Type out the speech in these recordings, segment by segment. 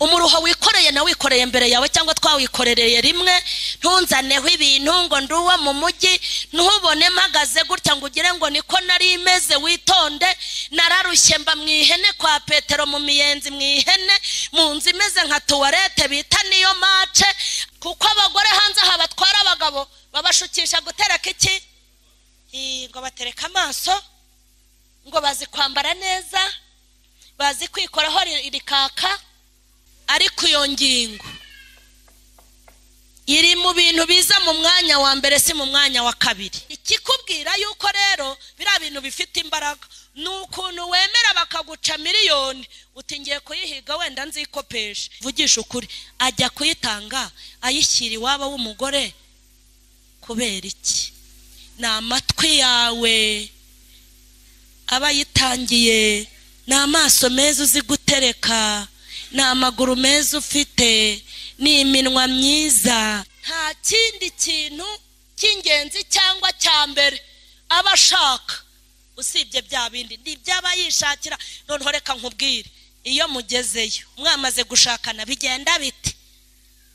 Umuruho wikoreye na wikoreye mbere yawe cyangwa twawikorereye rimwe, ntunzaneho ibintu ngo nduwo mu mujyi, ntubone mpagaze gutya ngo ugire ngo niko nari imeze. Witonde, nararushye mba mu ihene kwa Petero, mu miyenzi mu ihene, mu nzu imeze nka tuwarete bita niyo mace. Kuko abagore hanze aha batwara abagabo babashukisha gutereka iki, ngo batereka amaso, ngo bazi kwambara neza, bazi kwikoraho rikaka. Ariko iyo ngingo iri mu bintu biza mu mwanya wa mbere, si mu mwanya wa kabiri. Ikikubwira yuko rero biriya bintu bifite imbaraga ni ukuntu wemera bakaguca miliyoni uti ngiye kuyihiga wenda nzikopesha. Vugisha ukuri, ajya kuyitanga ayishyira iwabo w'umugore kubera iki? Ni amatwi yawe aba yitangiye, ni amaso meza uzi gutereka, ni amaguru meza ufite, ni iminwa myiza. Nta kindi kintu cy'ingenzi cyangwa cya mbere aba ashaka usibye bya bindi, ni byaba yishakira. Noneho reka nkubwire, iyo mugezeyo mwamaze gushakana bigenda bite?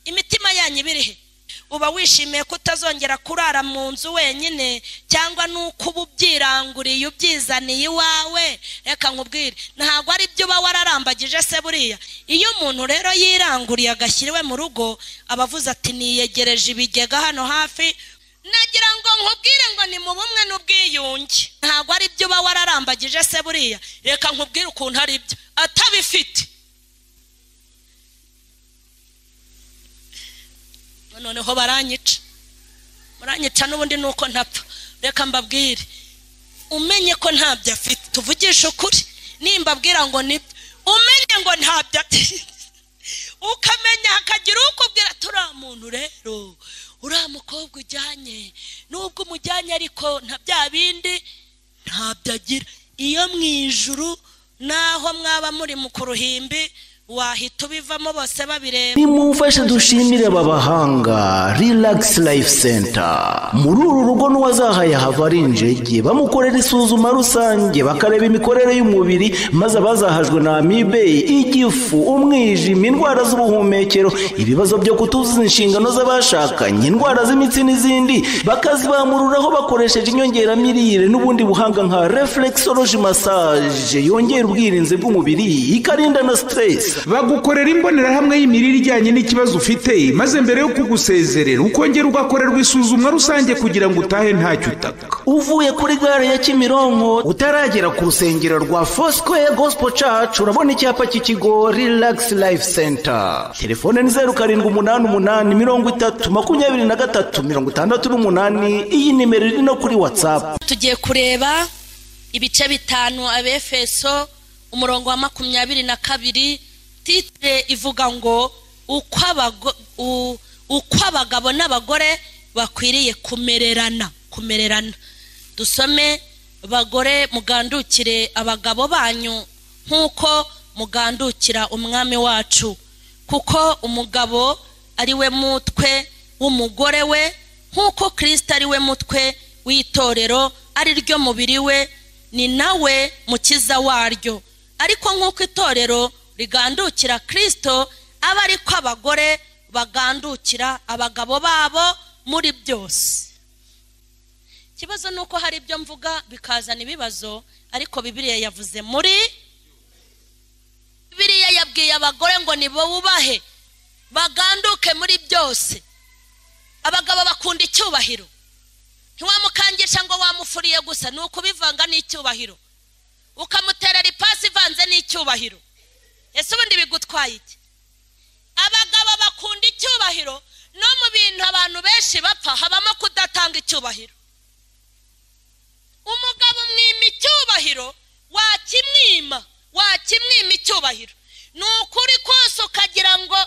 Imitima yanyu ibirihe? Uba wishimiye ko utazongera kurara mu nzu wenyine, cyangwa nuko uba ubyiranguriye ubyizaniye iwawe? Reka nkubwire, ntabwo ari byo uba wararambagije se buriya. Iyo umuntu rero yiranguriye agashyira iwe mu rugo, aba avuze ati niyegereje ibigega hano hafi. Nagira ngo nkubwire ngo ni mu bumwe n'ubwiyunge. Ntabwo ari byo uba wararambagije se buriya. Reka nkubwire ukuntu ari byo atabifite. Noneho baranyica, muranyica n'ubundi nuko ntapfa. Reka mbabwire, umenye ko ntabyo afite, tuvugishe ukuri. Nimbabwira ngo nibyo, umenye ngo ntabyo afite, ukamenya hakagira ukubwira turiya muntu rero, uriya mukobwa ujyanye, nubwo umujyanye ariko nta bya bindi ntabyo agira. Iyo mu ijuru naho mwaba muri mu kuruhimbi wahita ubivamo bose babireba. Nimumfashe dushimire aba bahanga Relax Life Center. Muri uru rugo n'uwazahaye hava ari injege, bamukorera isuzuma rusange, bakareba imikorere y'umubiri, maze abazahajwe na amibe, igifu, umwijima, indwara z'ubuhumekero, ibibazo byo kutuzuza inshingano z'abashakanye, indwara z'imitsi n'izindi, bakazibamururaho bakoresheje inyongeramirire n'ubundi buhanga nka reflexology massage yongera ubwirinzi bw'umubiri, ikarinda na stress. Bagukorera imbonerahamwe y'imirire ijyanye n'ikibazo ufite, maze mbere yo kugusezerera ukongera ugakorerwa isuzumwa rusange kugira ngo utahe ntacyo utaka. Uvuye kuri gare ya Kimironko utaragera ku rusengero rwa Foursquare Gospel Church, urabona icyapa cy'ikigo Relax Life Center. Telefone ni 0788 30 23 68. Iyi nimero iri no kuri WhatsApp. Tugiye kureba ibice 5 Abefeso umurongo wa 22. Titre ivuga ngo uko abagabo n'abagore bakwiriye kumererana. Kumererana. Dusome: bagore mugandukire abagabo banyu nkuko mugandukira umwami wacu, kuko umugabo ari we mutwe w'umugore we, nkuko Kristo ari we mutwe w'itorero, ari ryo mubiri we, ni nawe mukiza waryo. Ariko nkuko itorero rigandukira Kristo, aba ariko abagore bagandukira abagabo babo muri byose. Ikibazo nuko hari ibyo mvuga bikazana ibibazo, ariko Bibiliya yavuze muri Bibiliya yabwiye abagore ngo nibo bubahe baganduke muri byose. Abagabo bakunda icyubahiro, ntiwamukangisha ngo wamufuriye gusa, ni ukubivanga n'icyubahiro, ukamuterera ipasi ivanze n'icyubahiro. Ese ubundi bigutwaye iki? Abagabo bakunda icyubahiro. No mu bintu abantu benshi bapfa habamo kudatanga icyubahiro. Umugabo umwima icyubahiro, wakimwima icyubahiro, ni ukuri kose ukagira ngo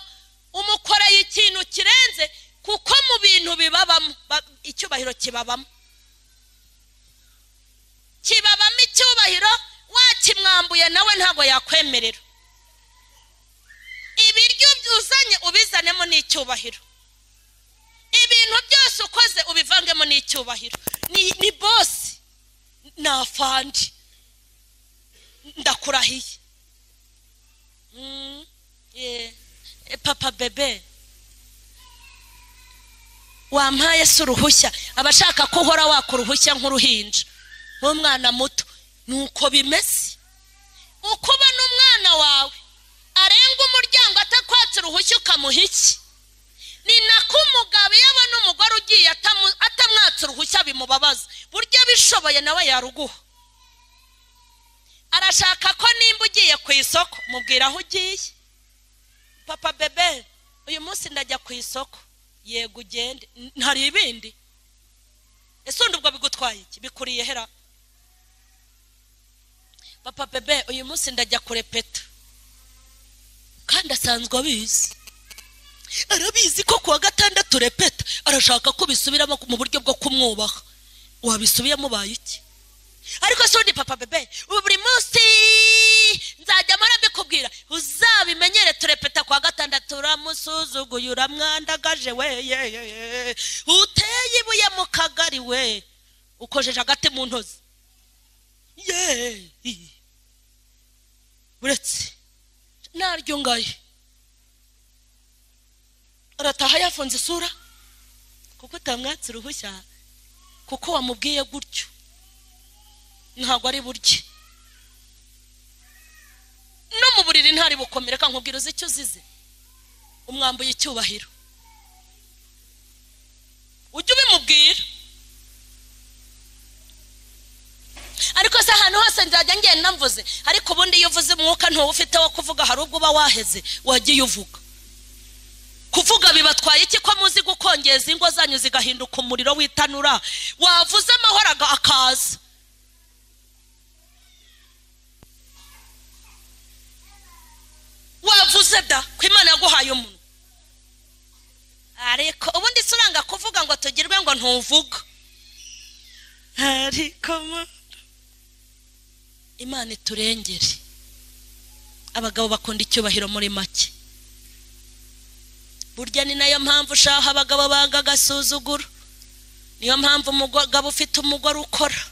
umukoreye ikintu kirenze, kuko mu bintu bibabamo icyubahiro kibabamo, kibabamo icyubahiro. Wakimwambuye nawe ntabwo yakwemerera. Ibiryo uzanye ubizanemo n'icyubahiro, ibintu byose ukoze ubivangemo n'icyubahiro. Ni bosi, ni afandi, ndakurahiye. Papa bebe wampaye se uruhushya? Abashaka ko uhora waka uruhushya nk'uruhinja, nk'umwana muto. Nuko bimeze. Uko ubona umwana wawe arenga umuryango atakwatse uruhushya ukamuha iki, ni nako umugabo iyo abona umugore ugiye atamwatse uruhushya bimubabaza. Burya bishoboye nawe yaruguha. Arashaka ko nimba ugiye ku isoko mubwira aho ugiye. Papa bebe uyu munsi ndajya ku isoko. Yego ugende, ntari ibindi. Ese undi ubwo bigutwaye iki? Bikuriye hera. Papa bebe uyu munsi ndajya kurepeta. Kandi asanzwe abizi. Arabizi ko kuwa gatandatu repeta. Arashaka ko bisubiramo mu buryo bwo kumwubaha. Wabisubiyemo baye iki? Ariko se undi papa bebe buri munsi nzajya mpora mbikubwira, uzabimenyere turepeta kwa gatandatu. Uramusuzuguye, uramwandagaje we, ye uteye ibuye mu kagari we, ukojeje agati mu ntozi ye. Uretse naryo ngaye arataha yafunze isura kuko utamwatse uruhushya, kuko wamubwiye gutyo. Ntabwo ari burye no mu buriri ntari bukomere. Reka nkubwira, uzi icyo uzize? Umwambuye icyubahiro. Ujye ubimubwira. Ariko se ahantu hose nzajya ngenda mvuze? Ariko ubundi iyo uvuze umwuka ntuba ufite wo kuvuga, hari ubwo uba waheze wagiye uvuga. Kuvuga bibatwaye iki ko muzi gukongeza ingo zanyu zigahinduka umuriro w'itanura? Wavuze amahoro akaza. Wavuze da ko Imana yaguhaye umuntu. Ariko ubundi se uranga kuvuga ngo tugirwe ngo ntuvuga. Ariko Imana iturengere. Abagabo bakunda icyubahiro muri make. Burya ni nayo mpamvu ushaha abagabo banga agasuzuguro. Niyo mpamvu umugabo ufite umugore ukora,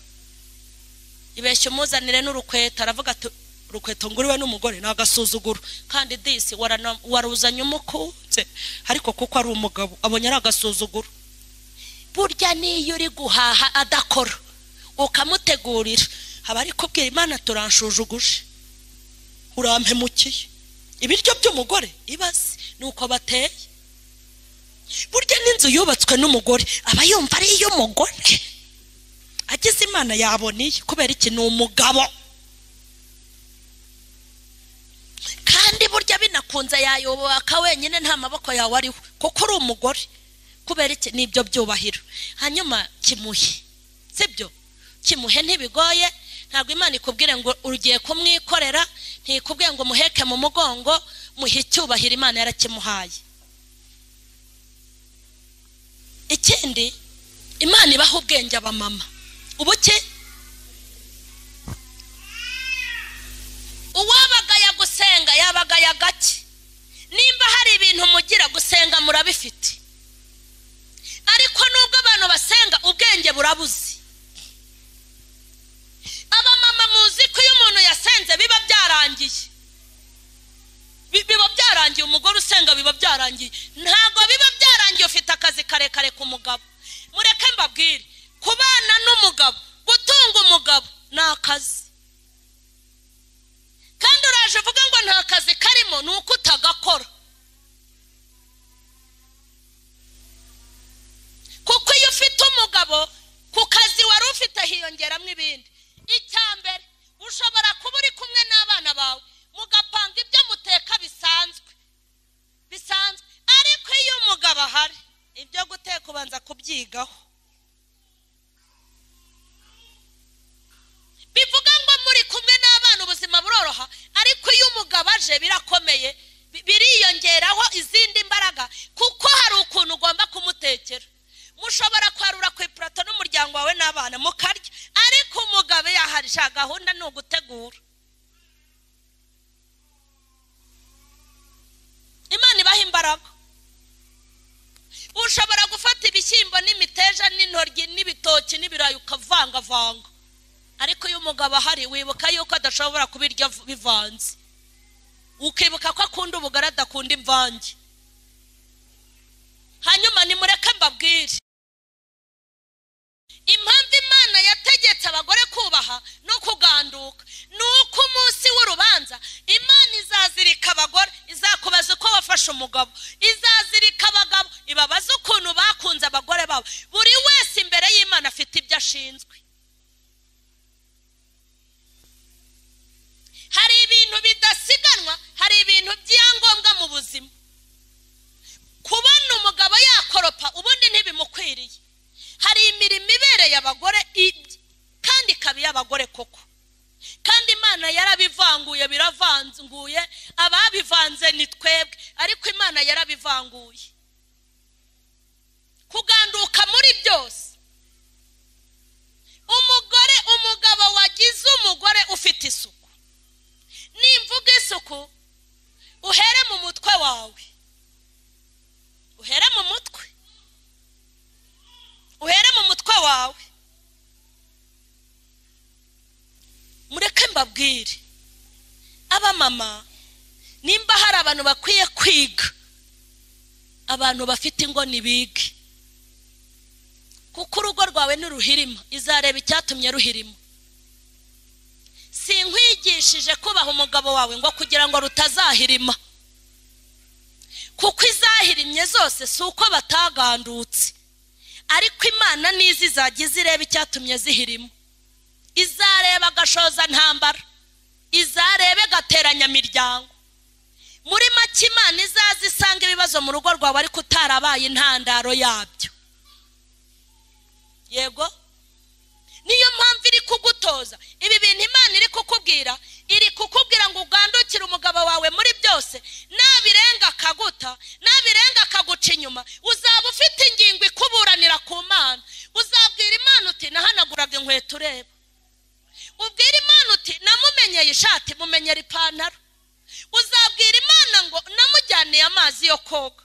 ibeshya umuzanire n'urukweta, aravuga ati urukweto nguriwe n'umugore ni agasuzuguro. Kandi disi waruzanye umukunze, ariko kuko ari umugabo abonye ari agasuzuguro. Burya niyo uri guhaha adakora ukamutegurira, aba ari kubwira Imana turanshujuguje, urampemukiye. Ibiryo by'umugore ibaze nuko bateye. Burya n'inzu yubatswe n'umugore aba yumva ari iy'umugore, agize Imana yaboneye. Kubera iki? Ni umugabo. Kandi burya binakunze yayubaka wenyine, nta maboko yawe ariho kuko uri umugore. Kubera iki? Nibyo byubahiro. Hanyuma kimuhe, sibyo? Kimuhe ntibigoye. Ntabwo Imana ikubwire ngo ugiye kumwikorera, ntikubwiye ngo muheke mu mugongo. Muhe icyubahiro, Imana yarakimuhaye. Ikindi, Imana ibaha ubwenge abamama. Ubuki uwabaga yagusenga yabaga yagaki. Nimba hari ibintu mugira gusenga murabifite, ariko nubwo abantu basenga ubwenge burabuze. Abamama muzi ko iyo umuntu yasenze biba byarangiye, biba byarangiye. Umugore usenga biba byarangiye. Ntabwo biba byarangiye ufite akazi karekare ku mugabo. Mureke mbabwire, kubana n'umugabo, gutunga umugabo ni akazi. Kandi uraje uvuga ngo nta kazi karimo, ni uko utagakora. Kuko iyo ufite umugabo, ku kazi wari ufite hiyongeramo ibindi. Icya mbere, ushobora kuba uri kumwe n'abana bawe mugapanga ibyo muteka bisanzwe bisanzwe, ariko iyo umugabo ahari ibyo guteka ubanza kubyigaho. Bivuga ngo muri kumwe n'abana ubuzima buroroha, ariko iyo umugabo aje birakomeye, biriyongeraho izindi mbaraga, kuko hari ukuntu ugomba kumutekera. Mushobora kwarura ku ipurato n'umuryango wawe n'abana mukarya, ariko umugabo yahari gahunda ni ugutegura. Imana ibaha imbaraga. Ushobora gufata ibishyimbo n'imiteja n'intoryi n'ibitoki n'ibirayi ukavangavanga, ariko iyo umugabo ahari wibuka yuko adashobora kubirya bivanze. Ukibuka ko akunda ubugari adakunda imvange. Hanyuma nimureke mbabwire impamvu Imana yategetse abagore kubaha no kuganduka. Ni uko umunsi w'urubanza Imana izazirika abagore, izakubaza uko wafashe umugabo, izazirika abagabo ibabaza ukuntu bakunze abagore babo. Buri wese imbere y'Imana afite ibyo ashinzwe. Hari ibintu bidasiganwa, hari ibintu byangombwa mu buzima. Kubona umugabo yakoropa ubundi ntibimukwiriye. Hari imirimo ibereye abagore kandi ikaba iy'abagore koko. Kandi Imana yarabivanguye, biravanguye, ababivanze ni twebwe, ariko Imana yarabivanguye. Kuganduka muri byose. Umugore, umugabo wagize umugore ufite isuku. Nimvuga isuku, uhere mu mutwe wawe. Uhere mu mutwe. Uhere mu mutwe wawe. Mureke mbabwire, abamama, nimba hari abantu bakwiye kwiga, abantu bafite ingo nibige. Kuko urugo rwawe niruhirima, izareba icyatumye ruhirima. Sinkwigishije kubaha umugabo wawe ngo kugira ngo rutazahirima. Kuko izahirimye zose si uko batagandutse, ariko Imana nizi izagize ireba icyatumye zihirima. Izareba gashoza ntambara, izarebe gateranya miryango. Muri make Imana izaza isanga ibibazo mu rugo rwawe ariko utarabaye intandaro yabyo. Yego, niyo mpamvu iri kugutoza ibi bintu. Imana iri kukubwira, iri kukubwira ngo ugandukire umugabo wawe muri byose. Nabirenga akaguta, nabirenga akaguca inyuma, uzaba ufite ingingo ikuburanira ku Mana. Uzabwira Imana uti nahanaguraga inkweto ureba. Ubwira Imana uti namumenyeye ishati, mumenyera ipantaro. Uzabwira Imana ngo namujyaniye amazi yo koga.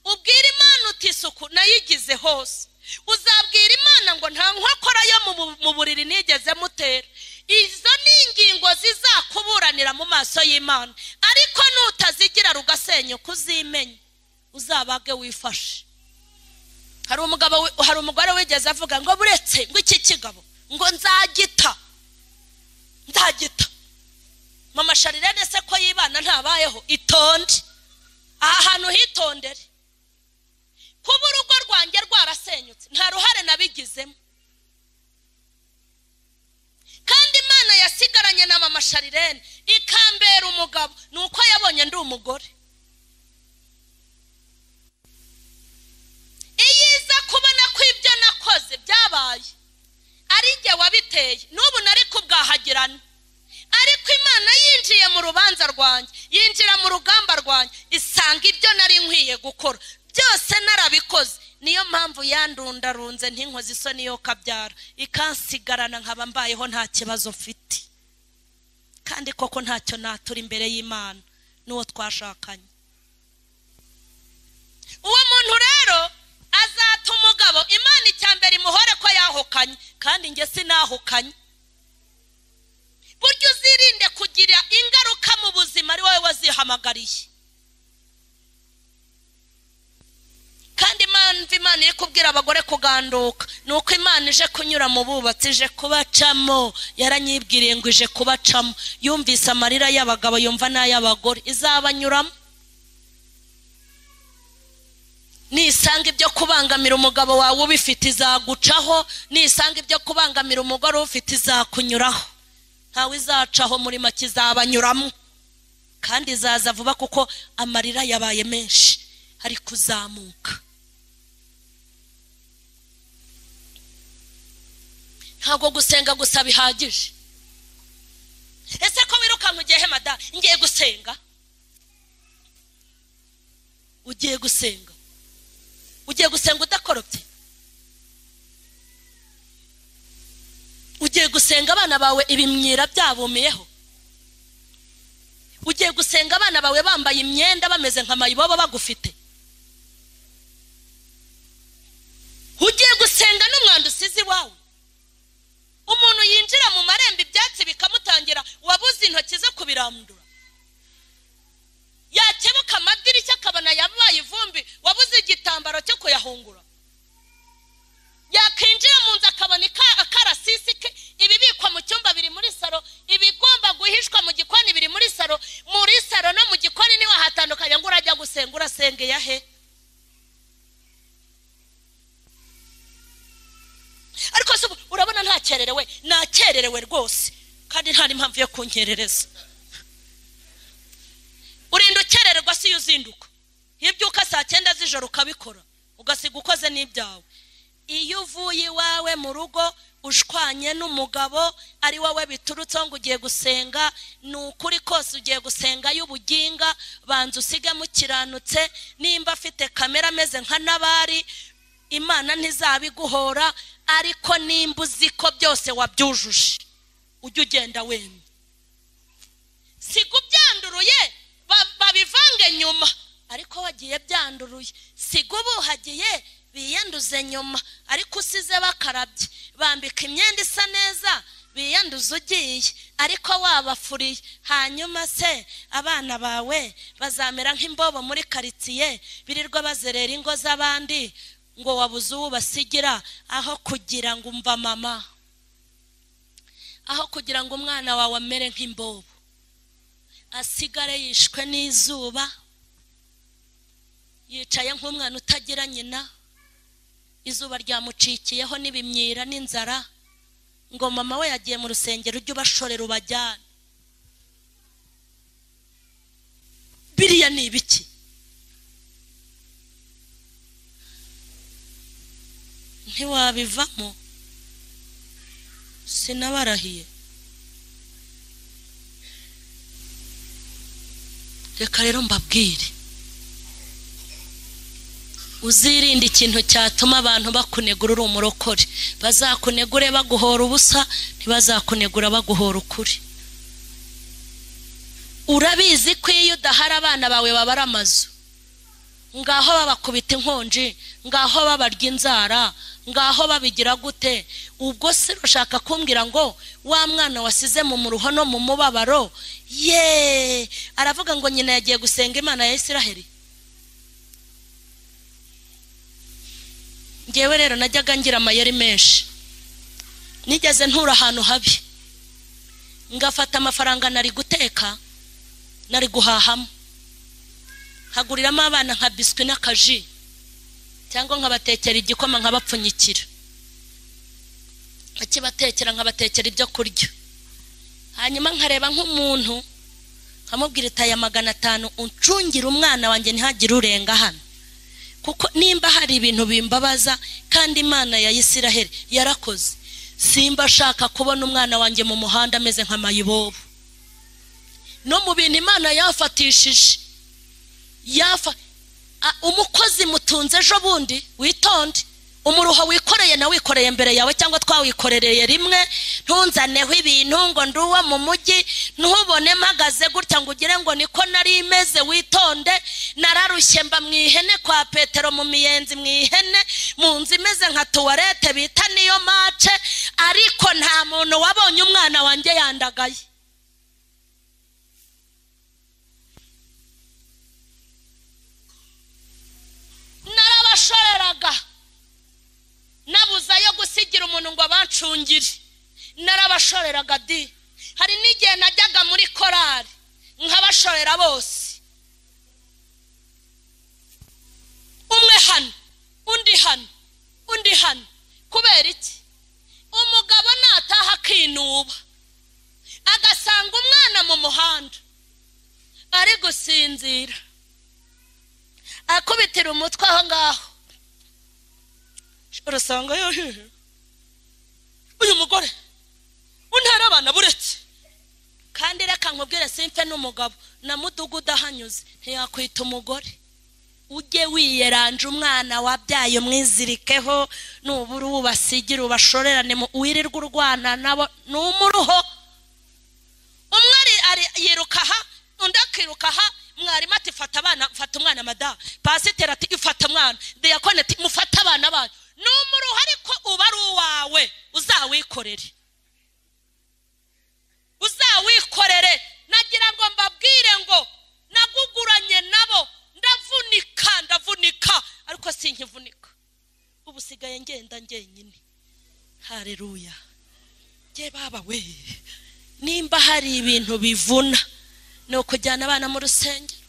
Ubwira Imana uti isuku nayigize hose. Uzabwira Imana ngo nta nkokora yo mu buriri nigeze mutera. Izo ni ingingo zizakuburanira mu maso y'Imana, ariko nutazigira rugasenyuka uzimenye, uzabage wifashe. Hari umugabo, hari umugore wigeze avuga ngo buretse ngo iki kigabo ngo nzagita, nzagita. Mama Sharirene se ko yibana ntabayeho? Itonde aha hantu, hitondere. Kuba urugo rwanjye rwarasenyutse nta ruhare nabigizemo. Kandi Imana yasigaranye na mama Sharirene ikambera umugabo, ni uko yabonye ndi umugore. Iyiza kubona ko ibyo nakoze byabaye ari njye wabiteye, n'ubu nari kubwahagirana. Ariko Imana yinjiye mu rubanza rwanjye, yinjira mu rugamba rwanjye, isanga ibyo nari nkwiye gukora byose narabikoze. Niyo mpamvu yandundarunze ntinkoze isoni yo kabyara, ikansigarana nkaba mbayeho nta kibazo mfite. Kandi koko ntacyo natura imbere y'Imana n'uwo twashakanye. Uwo muntu rero azata umugabo, Imana icyambere imuhore ko yahukanye, kandi njye sinahukanye. Buryo uzirinde kugira ingaruka mu buzima ari wowe wazihamagariye. Kandi impamvu Imana iri kubwira abagore kuganduka ni uko Imana ije kunyura mu bubatsi, ije kubacamo. Yaranyibwiriye ngo ije kubacamo. Yumvise amarira y'abagabo, yumva n'ay'abagore, izabanyuramo. Nisanga ibyo kubangamira umugabo wawe ubifite izagucaho, nisanga ibyo kubangamira umugore ufite izakunyuraho. Ntawe izacaho, muri make izabanyuramo. Kandi izaza vuba kuko amarira yabaye menshi, ari kuzamuka. Ntabwo gusenga gusa bihagije. Ese ko wirukanka ugiye he mada? Ngiye gusenga. Ugiye gusenga, ugiye gusenga udakoropye. Ugiye gusenga abana bawe ibimyira byabumiyeho. Ugiye gusenga abana bawe bambaye imyenda bameze nka mayibobo bagufite. Ugiye gusenga n'umwanda usize iwawe. Umuntu yinjira mu marembo ibyatsi bikamutangira, wabuze intoki zo kubirandura. Yakebuka amadirishya akabona yabaye ivumbi, wabuze igitambaro cyo kuyahungura. Yakinjira mu nzu akabona akarasisi ke, ibibikwa mu cyumba biri muri saro, ibigomba guhishwa mu gikoni biri muri saro, muri saro no mu gikoni niwe hatandukanye ngo urajya gusenga, urasengeye he? Ariko se urabona ntakererewe? Nakererewe rwose, kandi nta n'impamvu yo kunkerereza. Urinda ukerererwa si iyo uzinduka, iyo ubyuka saa 9 z'ijoro ukabikora, ugasiga ukoze n'ibyawe. Iyo uvuye iwawe mu rugo ushwanye n'umugabo ari wowe biturutseho ngo ugiye gusenga, ni ukuri kose ugiye gusenga y'ubuginga, banza usige mukiranutse. Nimba afite kamera ameze nka Nabari, Imana ntizabiguhora, ariko nimba uzi ko byose wabyujuje ujye ugenda wemye. Siga ubyanduruye babivange nyuma, ariko wagiye byanduruye. Siga ubuhagiye biyanduze nyuma, ariko usize bakarabye, bambika imyenda isa neza, biyanduze ugiye, ariko wabafuriye. Hanyuma se abana bawe bazamera nk'imbobo muri karitsiye, birirwa bazerera ingo z'abandi ngo wabuze uwo basigira, aho kugira ngo umva mama, aho kugira ngo umwana wawe amere nk'imbobo, asigare yishwe n'izuba, yicaye nk'umwana utagira nyina, izuba ryamucikiyeho n'ibimyira n'inzara, ngo mama we yagiye mu rusengero, ujye ubashorera ubajyane. Biriya ni ibiki? Ntiwabivamo, sinabarahiye. Reka rero mbabwire, uzirinde ikintu cyatuma abantu bakunegura uri umurokore. Bazakunegure baguhora ubusa, ntibazakunegura baguhora ukuri. Urabizi ko iyo udahari abana bawe babara amazu, ngaho babakubita inkonji, ngaho babarya inzara, ngaho babigira gute. Ubwo se ushaka kumbwira ngo wa mwana wasize mu muruho no mu mubabaro, ye aravuga ngo nyina yagiye gusenga Imana ya Isiraheli? Ngewe rero najyaga ngira amayeri menshi. Nigeze ntura ahantu habi, ngafata amafaranga nari guteka, nari guhahamo, nkaguriramo abana nka biswi n'akaji, cyangwa nkabatekera igikoma nkabapfunyikira, nkakibatekera nkabatekera ibyo kurya. Hanyuma nkareba nk'umuntu nkamubwira itaye 500 uncungira umwana wanjye ntihagire urenga hano, kuko nimba hari ibintu bimbabaza kandi Imana ya Isiraheli yarakoze, simba ashaka kubona umwana wanjye mu muhanda ameze nka mayibobo. No mu bintu Imana yafatishije, umukozi mutunze ejo bundi, witonde, umuruho wikoreye na wikoreye mbere yawe cyangwa twawikorereye rimwe, ntunzaneho ibintu ngo nduwo mu mujyi, ntubone mpagaze gutya ngo ugire ngo niko nari imeze. Witonde, nararushye mba mu ihene kwa Petero, mu miyenzi mu ihene, mu nzu imeze nka tuwarete bita niyo mace, ariko nta muntu wabonye umwana wanjye yandagaye. Narabashoreraga, nabuza yo gusigira umuntu ngo abancungire, narabashoreraga di. Hari n'igihe najyaga muri korari nkabashorera bose, umwe hano, undi hano, undi hano. Kubera iki? Umugabo nataha akinuba, agasanga umwana mu muhanda ari gusinzira, akubitira umutwe aho ngaho, urasanga uyu mugore untera abana buretse. Kandi reka nkubwire, simfe n'umugabo na mudugudu ahanyuze ntiyakwita umugore. Ujye wiyeranje umwana wabyaye umwizirikeho, nubura ubasigira ubashorerane, wirirwa urwana nabo n'umuruho. Umwe yiruka aha, undi akiruka aha, mwarimu ati fata abana, fata umwana madamu, pasiteri ati ifata umwana, diyakoni ati mufate abana banyu. N'umuruho ariko uba ari uwawe, uzawikorere, uzawikorere. Nagira ngo mbabwire ngo naguguranye Nsigaye ngenda njyenyine. Haleluya. Ye baba we, nimba hari ibintu bivuna ni ukujyana abana mu rusengero.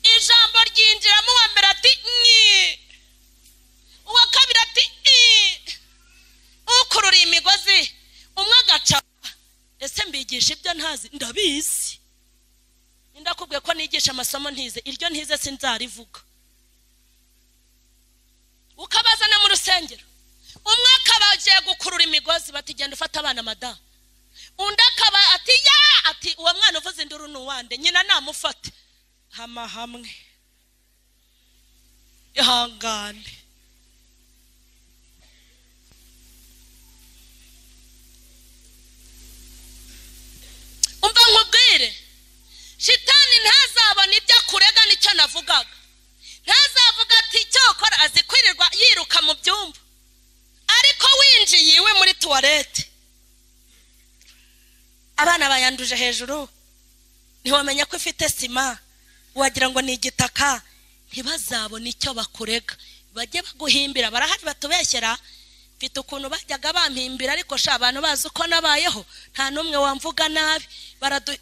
Ijambo ryinjiramo uwa mbere ati nyi, uwa kabiri ati i, ukurura imigozi umwe agaca. Ese mbigisha ibyo ntazi? Ndabizi. Ndakubwiye ko nigisha amasomo ntize, iryo ntize sinzarivuga. Ukabazana mu rusengero, umwe akaba agiye gukurura imigozi bati genda ufata abana madamu, undi akaba ati ya, ati uwo mwana uvuze induru ni uwande, nyina namufate. Hama hamwe, ihangane. Umva nkubwire, shitani ntazabona ibyo akurega, nicyo navugaga. Ntazavuga ati cyokora azi kwirirwa yiruka mu byumba, ariko winjiye iwe muri tuwarete abana bayanduje hejuru, ntiwamenya ko ifite sima, wagira ngo ni igitaka. Ntibazabona icyo bakurega, bajye baguhimbira. Barahari batubeshyera, mfite ukuntu bajyaga bampimbira, ariko sha abantu bazi uko nabayeho, nta n'umwe wamvuga nabi.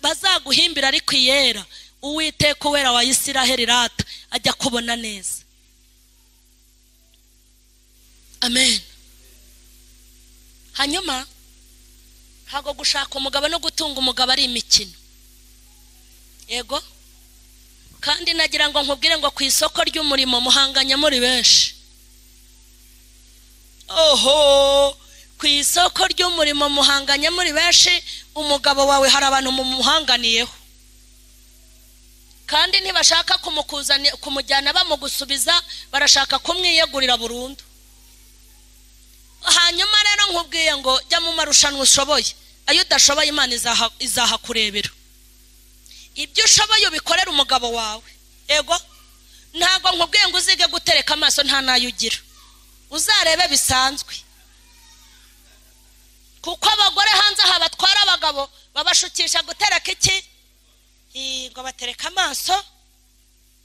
Bazaguhimbira ariko iyera Uwiteka uwera wa Isiraheli rata ajya kubona neza. Amen. Hanyuma ntabwo gushaka umugabo no gutunga umugabo ari imikino. Yego. Kandi nagira ngo nkubwire ngo ku isoko ry'umurimo muhanganye muri benshi. Oho, ku isoko ry'umurimo muhanganye muri benshi. Umugabo wawe hari abantu mumuhanganiyeho, kandi ntibashaka kumukuzana kumujyana bamugusubiza, barashaka kumwiyegurira burundu. Hanyuma rero nkubwiye ngo jya mu marushanwa ushoboye, ayo udashoboye Imana izahakurebera. Ibyo ushoboye ubikorera umugabo wawe. Ego, ntabwo nkubwiye ngo uzige gutereka amaso nta nayo ugira, uzarebe bisanzwe. Kuko abagore hanze aha batwara abagabo babashukisha gutereka iki, ngo batereka amaso,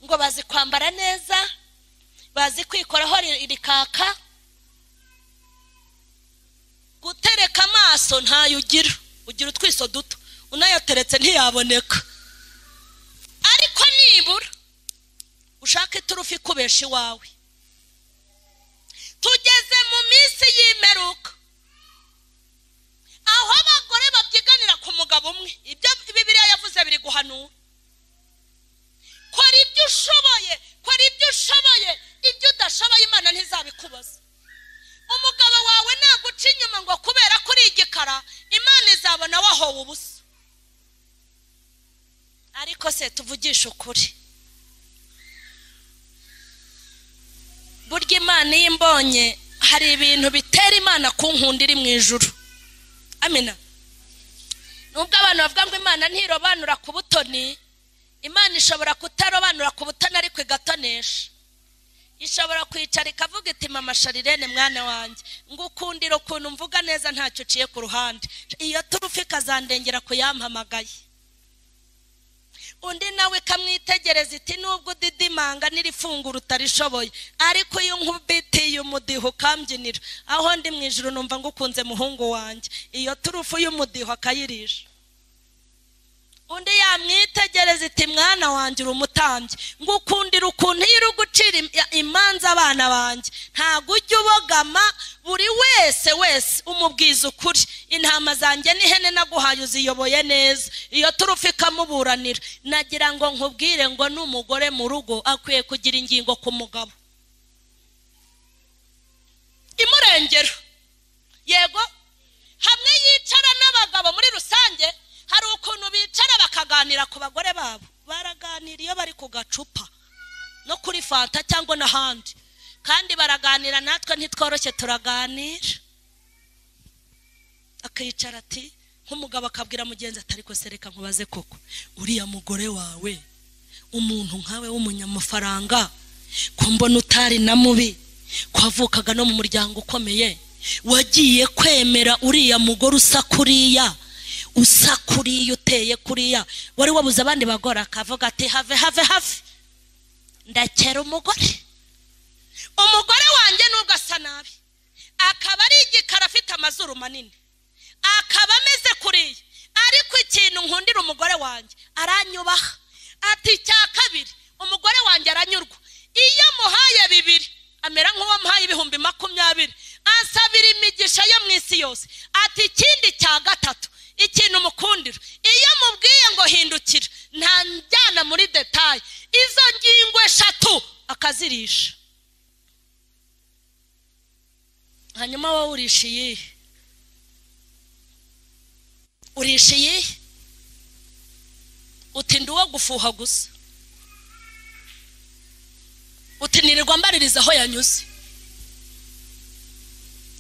ngo bazi kwambara neza, bazi kwikoraho rikaka. Gutereka amaso ntayo ugira, ugira utwiso duto, unayateretse ntiyaboneka. Ariko nibura ushaka iturufu ikubesha iwawe. Tugeze mu minsi y'imperuka aho abagore babyiganira ku mugabo umwe. Ibyo Bibiliya yavuze biri guhanura. Kora ibyo ushoboye, kora ibyo ushoboye, ibyo udashoboye Imana ntizabikubaza. Umugabo wawe naguca inyuma ngo kubera ko uri igikara, Imana izabona wahowe ubusa. Ariko se tuvugishe ukuri, burya Imana iyo imbonye hari ibintu bitera Imana kunkunda iri mu ijuru. Amina. Nubwo abantu bavuga ngo Imana ntirobanura ku butoni, Imana ishobora kutarobanura ku butoni ariko igatonesha. Ishobora kwicara ikavuga iti mama Sharirene mwana wanjye, ngukundira ukuntu mvuga neza ntacyo uciye ku ruhande. Iyo turufu ikazandengera kuyampamagaye. Undi nawe ikamwitegereza iti nubwo udidimanga n'irifunguro utarishoboye, ariko iyo nkubitiye umudiho ukambyinira, aho ndi mu ijuru numva ngukunze muhungu wanjye. Iyo turufu y'umudiho akayirisha. Undi yamwitegereza iti mwana wanjye uri umutambyi, ngukundira ukuntu iyo uri gucira imanza abana banjye, ntabwo ujya ubogama, buri wese wese umubwiza ukuri. Intama zanjye n'ihene naguhaye uziyoboye neza. Iyo turufu ikamuburanira. Nagira ngo nkubwire ngo n'umugore mu rugo akwiye kugira ingingo ku mugabo imurengero. Yego, hamwe yicara n'abagabo muri rusange, hari ukuntu bicara bakaganira ku bagore babo. Baraganira iyo bari ku gacupa no kuri fanta cyangwa n'ahandi, kandi baraganira, natwe ntitworoshye turaganira. Akicara ati nk'umugabo akabwira mugenzi ati ariko se reka nkubaze koko, uriya mugore wawe umuntu nkawe w'umunyamafaranga, ko mbona utari na mubi, ko avukaga no mu muryango ukomeye, wagiye kwemera uriya mugore usa kuriya, usa kuriya, uteye kuriya, wari wabuze abandi bagore? Akavuga ati have have have, ndakera umugore. Umugore wa wanjye nubwo asa nabi, akaba ari igikara afite amazuru manini, akaba ameze kuriya, ariko ikintu nkundira umugore wanjye aranyubaha. Ati icya kabiri, umugore wanjye aranyurwa. Iyo muhaye 2 amera nk'uwo muhaye 20,000, ansabira imigisha yo mu isi yose. Ati ikindi cya gatatu, ikintu mukundira, iyo mubwiye ngo hindukira ntanjyana muri detail, izo ngingo 3 akazirisha. Hanyuma wowe urisha iyihe? Urisha iyihe? Uti ndi uwo gufuha gusa, uti nirirwa mbaririza aho yanyuze,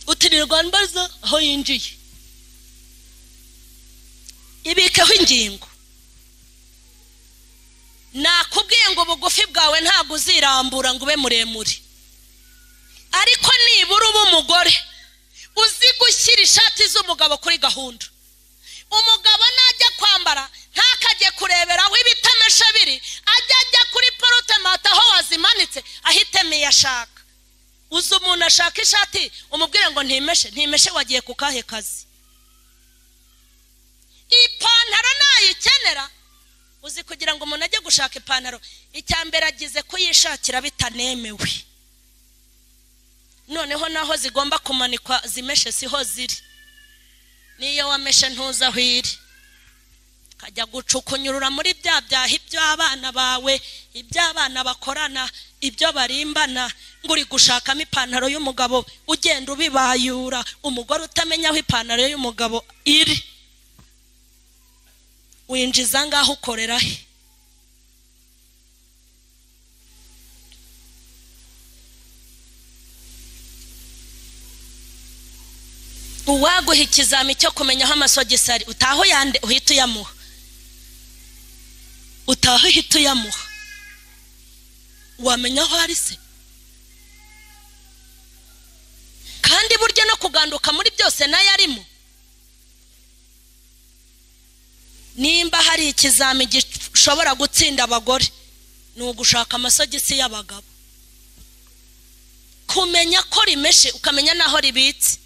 uti nirirwa mbariza aho yinjiye. Ibikeho ingingo. Nakubwiye ngo ubugufi bwawe ntabwo uzirambura ngo ube muremure, ariko nibura uba umugore uzi gushyira ishati z'umugabo kuri gahunda. Umugabo najya kwambara ntakajye kurebera aho ibitameshe biri, ajya ajya kuri porotemata aho wazimanitse ahitemo iyo ashaka. Uzi umuntu ashaka ishati umubwire ngo ntimeshe, ntimeshe wagiye ku kahe kazi? Ipantaro nayikenera. Uzi kugira ngo umuntu ajye gushaka ipantaro, icya mbere agize kuyishakira bitanemewe, noneho naho zigomba kumanikwa zimeshe siho ziri, niyo wameshe ntuza aho iri, kajya gucukunyurura muri bya byaha iby'abana bawe, iby'abana bakorana, ibyo barimbana, ngo uri gushakamo ipantaro y'umugabo ugenda ubibayura, umugore utamenya aho ipantaro y'umugabo iri. Winjiza ngaho ukorera he? Uwaguha ikizami cyo kumenya aho amasogisi ari, utaho yande uhita uyamuha, utaho uhita uyamuha, wamenya aho ari se? Kandi burya no kuganduka muri byose nayo arimo. Nimba hari ikizami gishobora gutsinda abagore, ni ugushaka amasogisi y'abagabo, kumenya ko rimeshe, ukamenya naho ribitse.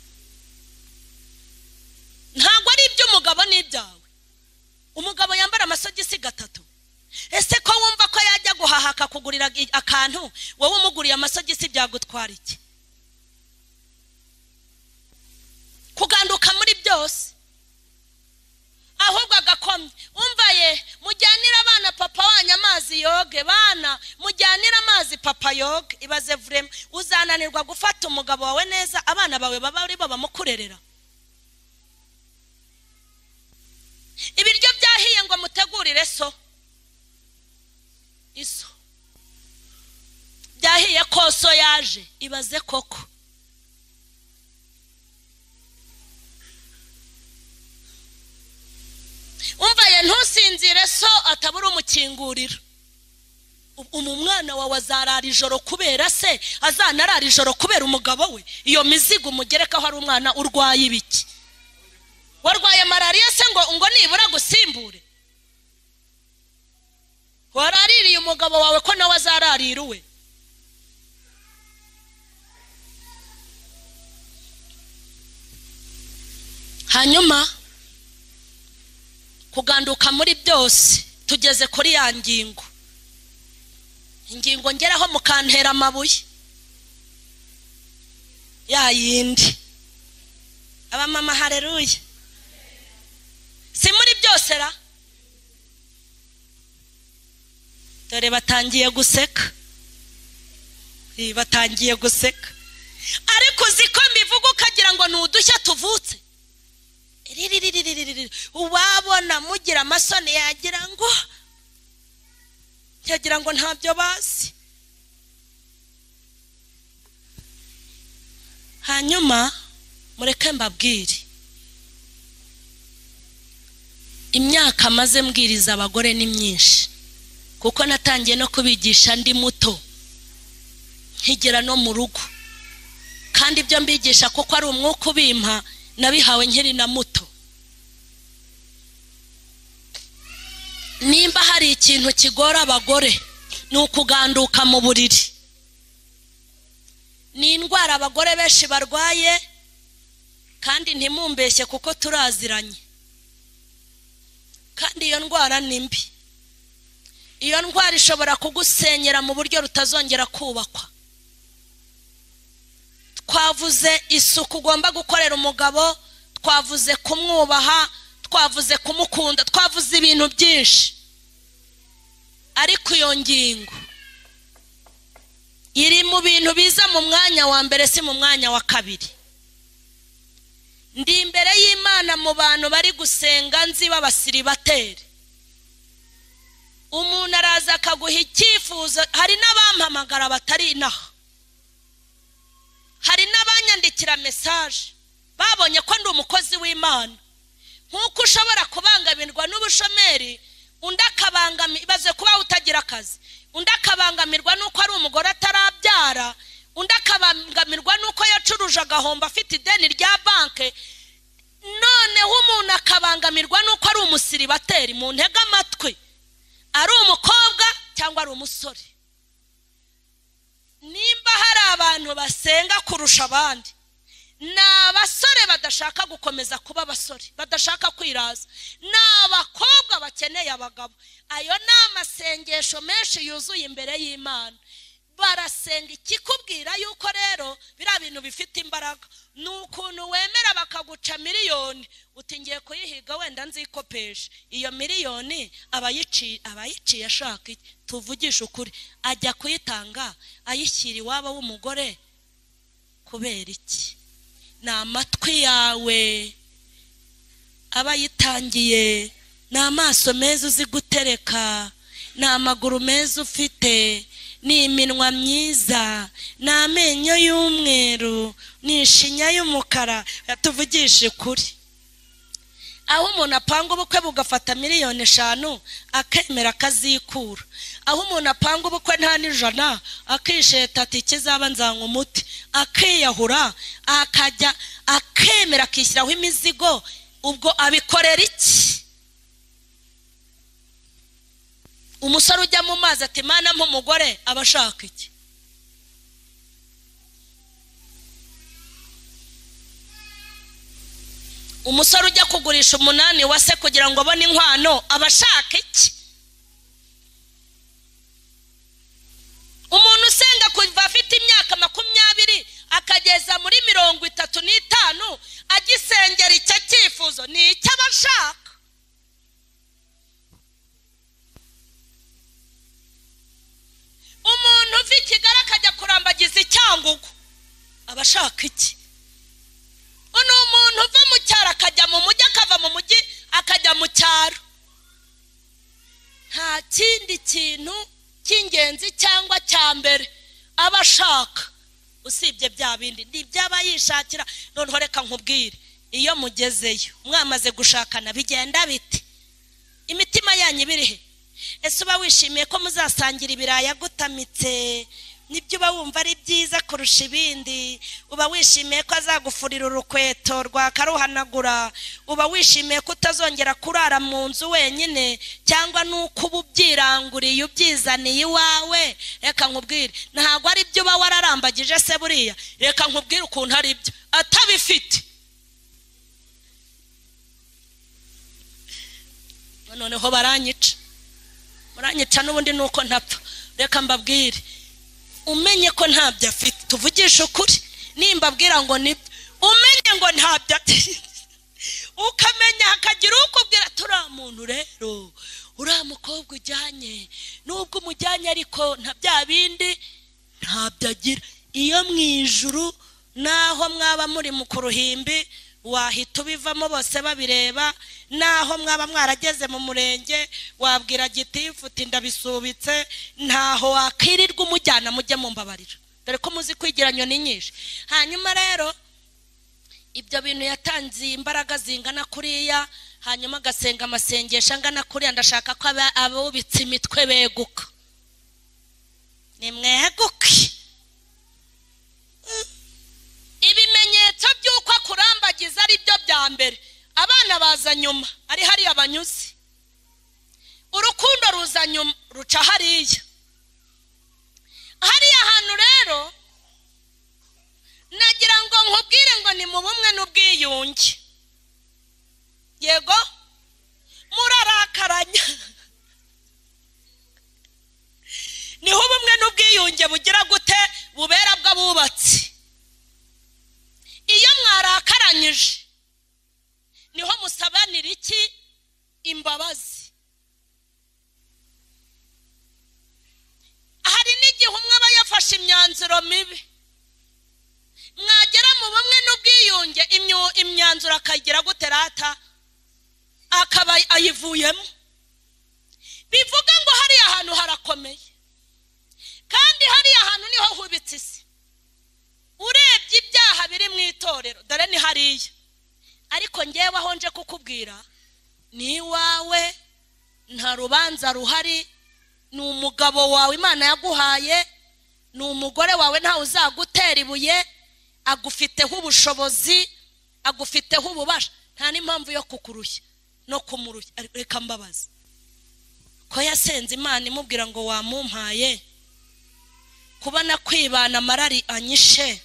Ntabwo ari iby'umugabo n'ibyawe. Umugabo yambara amasogisi 3. Ese ko wumva ko yajya guhaha akakugurira akantu, wowe umuguriye amasogisi byagutwara iki? Kuganduka muri byose. Ahubwo agakomye, umva ye, mujyanira abana papa wanyu amazi yoge, bana mujyanira amazi papa yoge. Ibaze vrema, uzananirwa gufata umugabo wawe neza, abana bawe baba ari bo bamukurerera. Ibiryo byahiye ngo mutegurire so, iso byahiye ko so yaje. Ibaze koko. Umva ye, ntusinzire so atabura umukingurira. Umwana wawe azarara ijoro kubera se, azanarara ijoro kubera umugabo we. Iyo mizigo umugerekaho ari umwana urwaye ibiki? Warwaye malariya se ngo nibura gusimbure? Waraririye umugabo wawe ko nawe azararira uwe? Hanyuma kuganduka muri byose, tugeze kuri ya ngingo. Ingingo ngeraho mukantera amabuye ya yindi. Abamama haleluya. Si muri byose ra? Dore batangiye guseka. Batangiye guseka. Ariko uziko mbivuga ukagira ngo ni udushya tuvutse. Uwabona mugira amasoni yagira ngo ntabyo bazi. Hanyuma mureke mbabwire, imyaka maze mbwiriza abagore ni myinshi, kuko natangiye no kubigisha ndi muto, nkigera no mu rugo, kandi ibyo mbigisha kuko ari umwuka ubimpa, nabihawe nkiri na muto. Nimba hari ikintu kigora abagore, ni ukuganduka mu buriri. Ni indwara abagore benshi barwaye, kandi ntimumbeshye kuko turaziranye. Kandi iyo ndwara ni mbi. Iyo ndwara ishobora kugusenyera mu buryo rutazongera kubakwa. Twavuze isuku ugomba gukorera umugabo, twavuze kumwubaha, twavuze kumukunda, twavuze ibintu byinshi. Ariko iyo ngingo iri mu bintu biza mu mwanya wa mbere, si mu mwanya wa kabiri. Ndi imbere y'Imana mu bantu bari gusenga nzi b'abasiribateri. Umuntu araza akaguha icyifuzo, hari n'abampamagara batari inaha, hari n'abanyandikira message babonye ko ndi umukozi w'Imana. Nk'uko ushobora kubangamirwa n'ubushomeri, undi akabangamirwa kuba utagira akazi, undi akabangamirwa n'uko ari umugore atarabyara, undi akabangamirwa n'uko yacuruje agahomba afite ideni rya banke. Noneho umuntu akabangamirwa n'uko ari umusiribateri. Mu ntega amatwi, ari umukobwa cyangwa ari umusore, nimba hari abantu basenga kurusha abandi, ni abasore badashaka gukomeza kuba abasore, badashaka kwiraza, ni abakobwa bakeneye abagabo. Ayo ni amasengesho menshi yuzuye imbere y'Imana. Barasenga. Ikikubwira yuko rero biriya bintu bifite imbaraga ni ukuntu wemera bakaguca miliyoni, uti ngiye kuyihiga wenda nzikopesha. Iyo miliyoni abayiciye ashaka iki? Tuvugishe ukuri, ajya kuyitanga ayishyira iwabo w'umugore kubera iki? Ni amatwi yawe abayitangiye, ni amaso meza uzi gutereka, ni amaguru meza ufite, ni iminwa myiza, ni amenyo y'umweru, ni ishinya y'umukara. Tuvugishe ukuri, aho umuntu apanga ubukwe bugafata miliyoni 5 akemera akazikura, aho umuntu apanga ubukwe nta n'ijana akisheta ati ikizaba nzanywa umuti, akiyahura, akajya akemera akishyiraho imizigo, ubwo abikorera iki? Umusore ujya mu mazi ati Mana mpa umugore, aba ashaka iki? Umusore ujya kugurisha 8 wa se kugira ngo abone inkwano, aba ashaka iki? Umuntu usenga kuva afite imyaka 20 akageza muri 35 agisengera icyo cyifuzo, ni icyo aba ashaka? Umuntu uva i Kigali akajya kurambagiza Icyangugu, aba ashaka iki? Ni umuntu uva mu cyaro akajya mu mujyi, akava mu mujyi akajya mu cyaro. Nta kindi kintu cy'ingenzi cyangwa cya mbere aba ashaka usibye bya bindi, ni iby'aba yishakira. Noneho reka nkubwire, iyo mugezeyo mwamaze gushakana bigenda bite? Imitima yanyu ibiri he? Ese uba wishimiye ko muzasangira ibirayi agutamitse? Nibyo uba wumva ari byiza kurusha ibindi? Uba wishimiye ko azagufurira urukweto rwakaruhanagura? Uba wishimiye ko utazongera kurara mu nzu wenyine, cyangwa nuko uba ubyiranguriye ubyizaniye iwawe? Reka nkubwire, ntabwo ari byo uba wararambagije se buriya. Reka nkubwire ukuntu ari byo atabifite. Noneho baranyica, muranyica n'ubundi nuko ntapfa. Reka mbabwire, umenye ko ntabyo afite. Tuvugishe ukuri, nimbabwira ngo nibyo, umenye ngo ntabyo afite, ukamenya hakagira ukubwira turiya muntu rero, uriya mukobwa ujyanye, nubwo umujyanye ariko nta bya bindi ntabyo agira. Iyo mu ijuru naho mwaba muri mu kuruhimbi wahita ubivamo bose babireba, naho mwaba mwarageze mu murenge wabwira gitifu uti ndabisubitse, ntaho wakirirwa umujyana mujye mumbabarira, dore ko muzi kwigira nyoni nyinshi. Hanyuma rero ibyo bintu yatanze imbaraga zingana kuriya, hanyuma agasenga amasengesho angana kuriya, ndashaka ko abubitse imitwe beguka. Nimweguke. Ibimenyetso by'uko akurambagiza ari byo bya mbere. Abana baza nyuma, ari hariya banyuze. Urukundo ruza nyuma, ruca hariya. Hariya hantu rero n'ubwiyunge. Yego, murarakaranya. Niho ubumwe n'ubwiyunge bugira gute? Bubera bw'abubatsi. Iyo mwarakaranyije niho musabanira iki? Imbabazi. Hari n'igihe umwe aba yafashe imyanzuro mibi, mwagera mu bumwe n'ubwiyunge imyanzuro akayigira gute rata? Akaba ayivuyemo. Bivuga ngo hariya hantu harakomeye, kandi hariya hantu niho hubitse isi. Urebye ibyaha biri mu itorero dore ni hariya, ariko ngewe aho nje kukubwira ni iwawe, nta rubanza ruhari, ni umugabo wawe Imana yaguhaye, ni umugore wawe, ntawe uzagutera ibuye, agufiteho ubushobozi, agufiteho ububasha, nta n'impamvu yo kukurushya no kumurushya. Reka mbabaze, ko yasenze Imana imubwira ngo wamumpaye kubona kwibana amarari anyishe,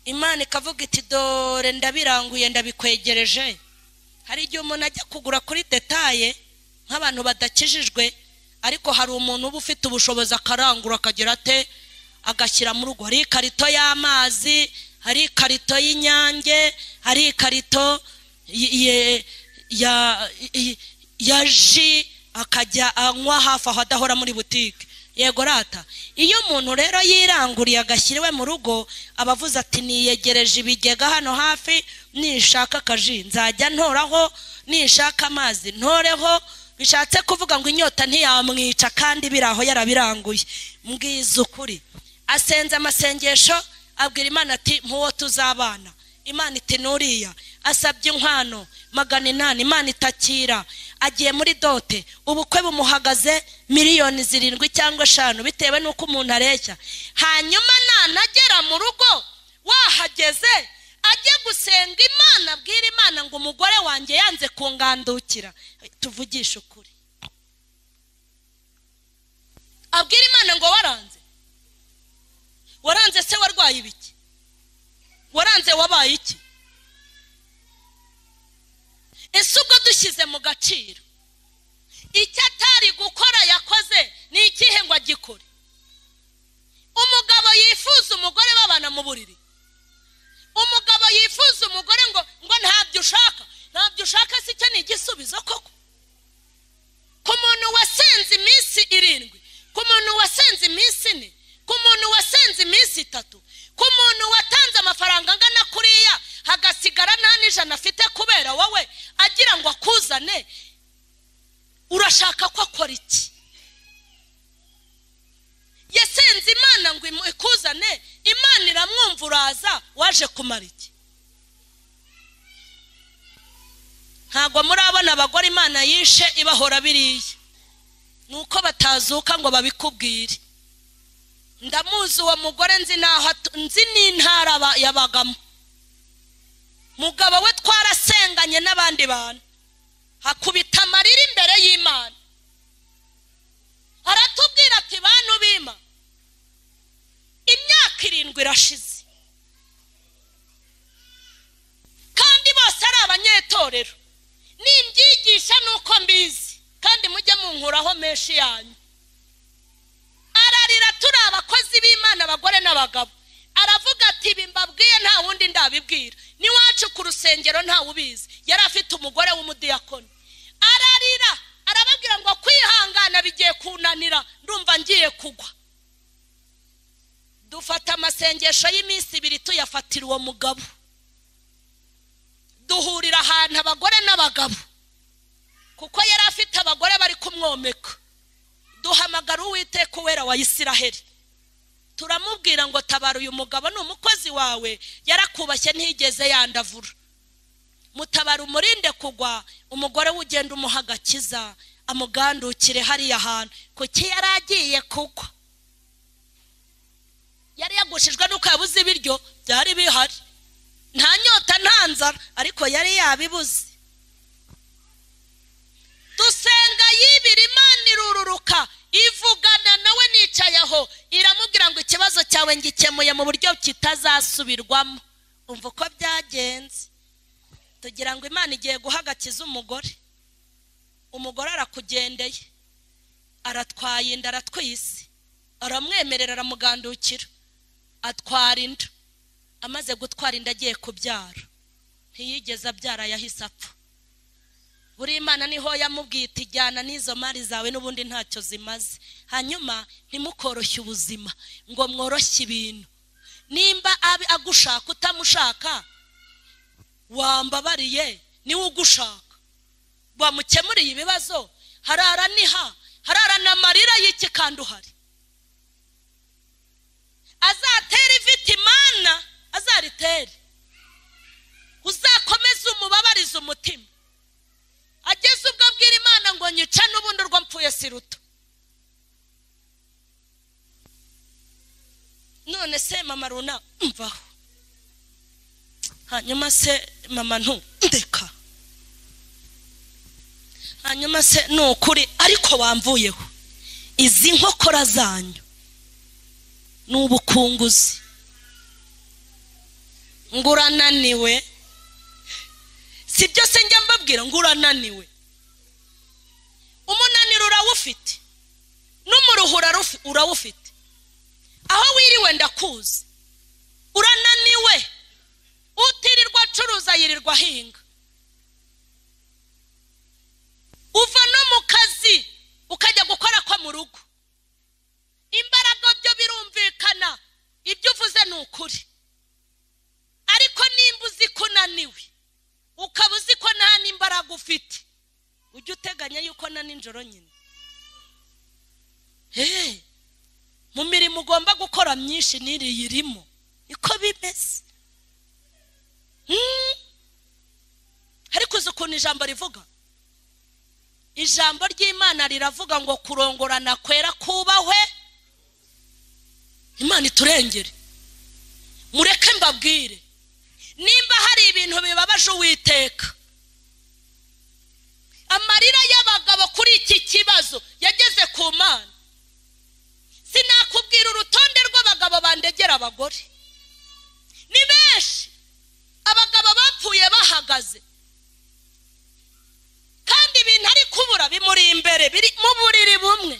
Imana ikavuga iti dore ndabiranguye ndabikwegereje. Hari igihe umuntu ajya kugura kuri detaye nk'abantu badakijijwe, ariko hari umuntu uba ufite ubushobozi akarangura akagira ate, agashyira mu rugo. Hari ikarito y'amazi, hari ikarito y'inyange, hari ikarito ya ji, akajya anywa hafi aho adahora muri butike. Yego rata. Iyo umuntu rero yiranguriye agashyira iwe mu rugo, abavuze ati niyegereje ibigega hano hafi, nishaka akaji nzajya ntoraho, nishaka amazi ntoreho. Bishatse kuvuga ngo inyota ntiyamwica kandi biraho yarabiranguye. Mbwiza ukuri, asenze amasengesho abwira Imana ati mpuwo tuzabana. Imana iti nuriya. Asabye inkwano 800, Imana itakira. Agiye muri dote, ubukwe bumuhagaze 7 cyangwa 5 bitewe n'uko umuntu areshya. Hanyuma nanagera mu rugo wahageze ajye gusenga Imana, abwira Imana ngo umugore wanjye yanze kungandukira. Tuvugishe ukuri, abwira Imana ngo waranze. Waranze se warwaye ibiki? Waranze wabaye iki? Ese ubwo dushyize mu gaciro, icyo atari gukora yakoze ni ikihe ngo agikore? Umugabo yifuza umugore babana mu buriri, umugabo yifuza umugore ngo ntabyo ushaka, ntabyo ushaka, si cyo ni igisubizo koko? Ku muntu wasenze iminsi 7, ku muntu wasenze iminsi 4, ku muntu wasenze iminsi 3, ku muntu watanze amafaranga angana kuriya hagasigara nta n'ijana afite kubera wowe agira ngo akuzane, urashaka ko akora iki? Yasenze Imana ngo ikuzane, Imana iramwumva, uraza waje kumara iki? Ntabwo murabona abagore Imana yishe ibahora biriya, nuko batazuka ngo babikubwire. Ndamuzi uwo mugore, nzi naho nzi n'intara yabagamo. Mugabo we twarasenganye n'abandi bantu, hakubita amarira imbere y'Imana, aratubwira ati bantu bima, imyaka 7 irashize, kandi bose ari abanyetorero, nimbyigisha nuko mbizi, kandi mujye munkuraho menshi yanyu. Ararira, turi abakozi b'Imana abagore n'abagabo. Aravuga ati ibi mbabwiye nta wundi ndabibwira, niwacu ku rusengero nta ubizi. Yari afite umugore w'umudiyakoni. Ararira arababwira ngo kwihangana bigiye kunanira, ndumva ngiye kugwa. Dufata amasengesho y'iminsi 2 tuyafatira uwo mugabo, duhurira ahantu abagore n'abagabo, kuko yari afite abagore bari kumwomeka. Duhamagara Uwiteka Uwera wa Isiraheli, turamubwira ngo tabara uyu mugabo, ni umukozi wawe, yarakubashye ntiyigeze yandavura, mutabara umurinde kugwa, umugore we ugenda umuha agakiza, amugandukire hariya hantu. Kuki yari agiye kugwa? Yari yagushijwe nuko yabuze ibiryo byari bihari, nta nyota nta nzara, ariko yari yabibuze. Dusenga yibira, Imana irururuka ivugana nawe nicaye aho, iramubwira ngo ikibazo cyawe ngikemuye mu buryo kitazasubirwamo, Umva uko byagenze. Tugira ngo Imana igiye guhagakiza umugore. Umugore arakugendeye, aratwaye inda, aratwise, aramwemerera, aramugandukira, atwara inda. Amaze gutwara inda agiye kubyara, ntiyigeze abyara, yahise apfa. Buri Imana niho yamubwiye iti jyana n'izo mari zawe n'ubundi ntacyo zimaze. Hanyuma ntimukoroshye ubuzima ngo mworoshye ibintu. Nimba abe agushaka utamushaka, wambabariye niwe ugushaka, wamukemuriye ibibazo. Harara niha, harara n'amarira y'iki kandi uhari. Azatera ifite Imana, azaritere. Uzakomeze umubabarize umutima. Ageze ubwo abwira Imana ngo nyica n'ubundi urwo mpfuye si ruto. None se mama runa mvaho. Hanyuma se mama ntu ndeka. Hanyuma se nukuri ariko wamvuyeho. Izi nkokora zanyu n'ubukunguzi. Ngurananiwe. Si byo se njya mbabwira ngurananiwe. Umunaniro urawufite, n'umuruhura urawufite. Aho wiriwe ndakuzi, urananiwe. Utirirwa acuruza yirirwa ahinga. Uva no mu kazi ukajya gukora kwa mu rugo. Imbaraga byo birumvikana, ibyo uvuze ni ukuri. Ariko nimba uzi ko unaniwe, ukaba uzi ko nta n'imbaraga ufite, ujye uteganya yuko na nijoro nyine mu mirimo ugomba gukora myinshi n'iriya irimo, niko bimeze. Ariko uzi ukuntu ijambo rivuga? Ijambo ry'Imana riravuga ngo kurongorana kwera kubahwe. Imana iturengere. Mureke mbabwire, nimba hari ibintu bibabaje Uwiteka, amarira y'abagabo kuri iki kibazo yageze ku Mana. Sinakubwira urutonde rw'abagabo bandegera abagore, ni benshi. Abagabo bapfuye bahagaze, kandi ibintu ari kubura bimuri imbere, biri mu buriri bumwe.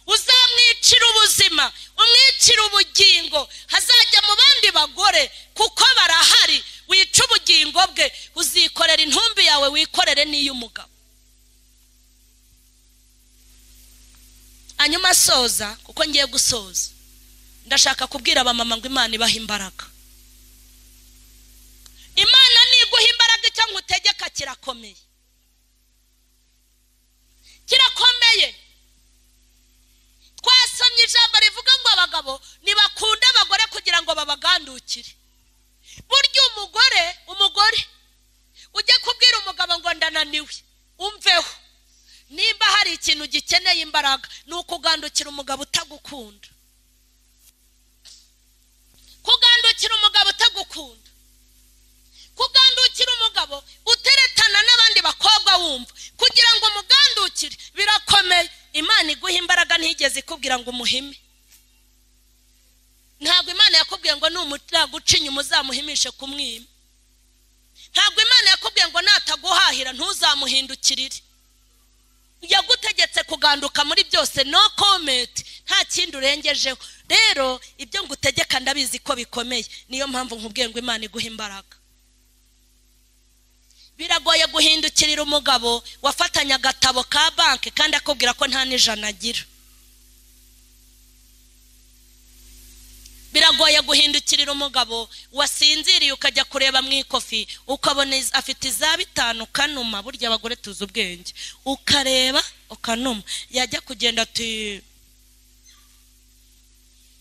Uzamwicira ubuzima, umwicira ubugingo, hazajya mu bandi bagore kuko barahari. Wica ubugingo bwe, uzikorera intumbi yawe, wikorere n'iy'umugabo. Hanyuma soza, kuko ngiye gusoza, ndashaka kubwira abamama ngo Imana ibaha imbaraga. Imana niguha imbaraga, icyo ngutegeka kirakomeye, kirakomeye. Twasomye ijambo rivuga ngo abagabo ntibakunda abagore kugira ngo babagandukire. Burya umugore ujye kubwira umugabo ngo ndananiwe, umveho. Nimba hari ikintu gikeneye imbaraga, ni ukugandukira umugabo utagukunda. Kugandukira umugabo utagukunda, kugandukira umugabo uteretana n'abandi bakobwa wumva, kugira ngo umugandukire birakomeye. Imana iguha imbaraga, ntigeze ikubwira ngo umuhime. Ntabwo Imana yakubwiye ngo numuguca inyuma uzamuhimishe kumwima. Ntabwo Imana yakubwiye ngo nataguhahira ntuzamuhindukirire. Yagutegetse kuganduka muri byose, no comment, nta kindi urengejeho. Rero ibyo ngutegeka ndabizi ko bikomeye, niyo mpamvu nkubwiye ngo Imana iguha imbaraga. Biragoye guhindukirira umugabo wafatanya agatabo ka banki kandi akubwira ko nta n'ijana agira. Biragoye guhindukirira umugabo wasinziriye ukajya kureba mu ikofi ukabona afite iza 5 kanuma. Burya abagore tuzi ubwenge, ukareba ukanuma, yajya kugenda ati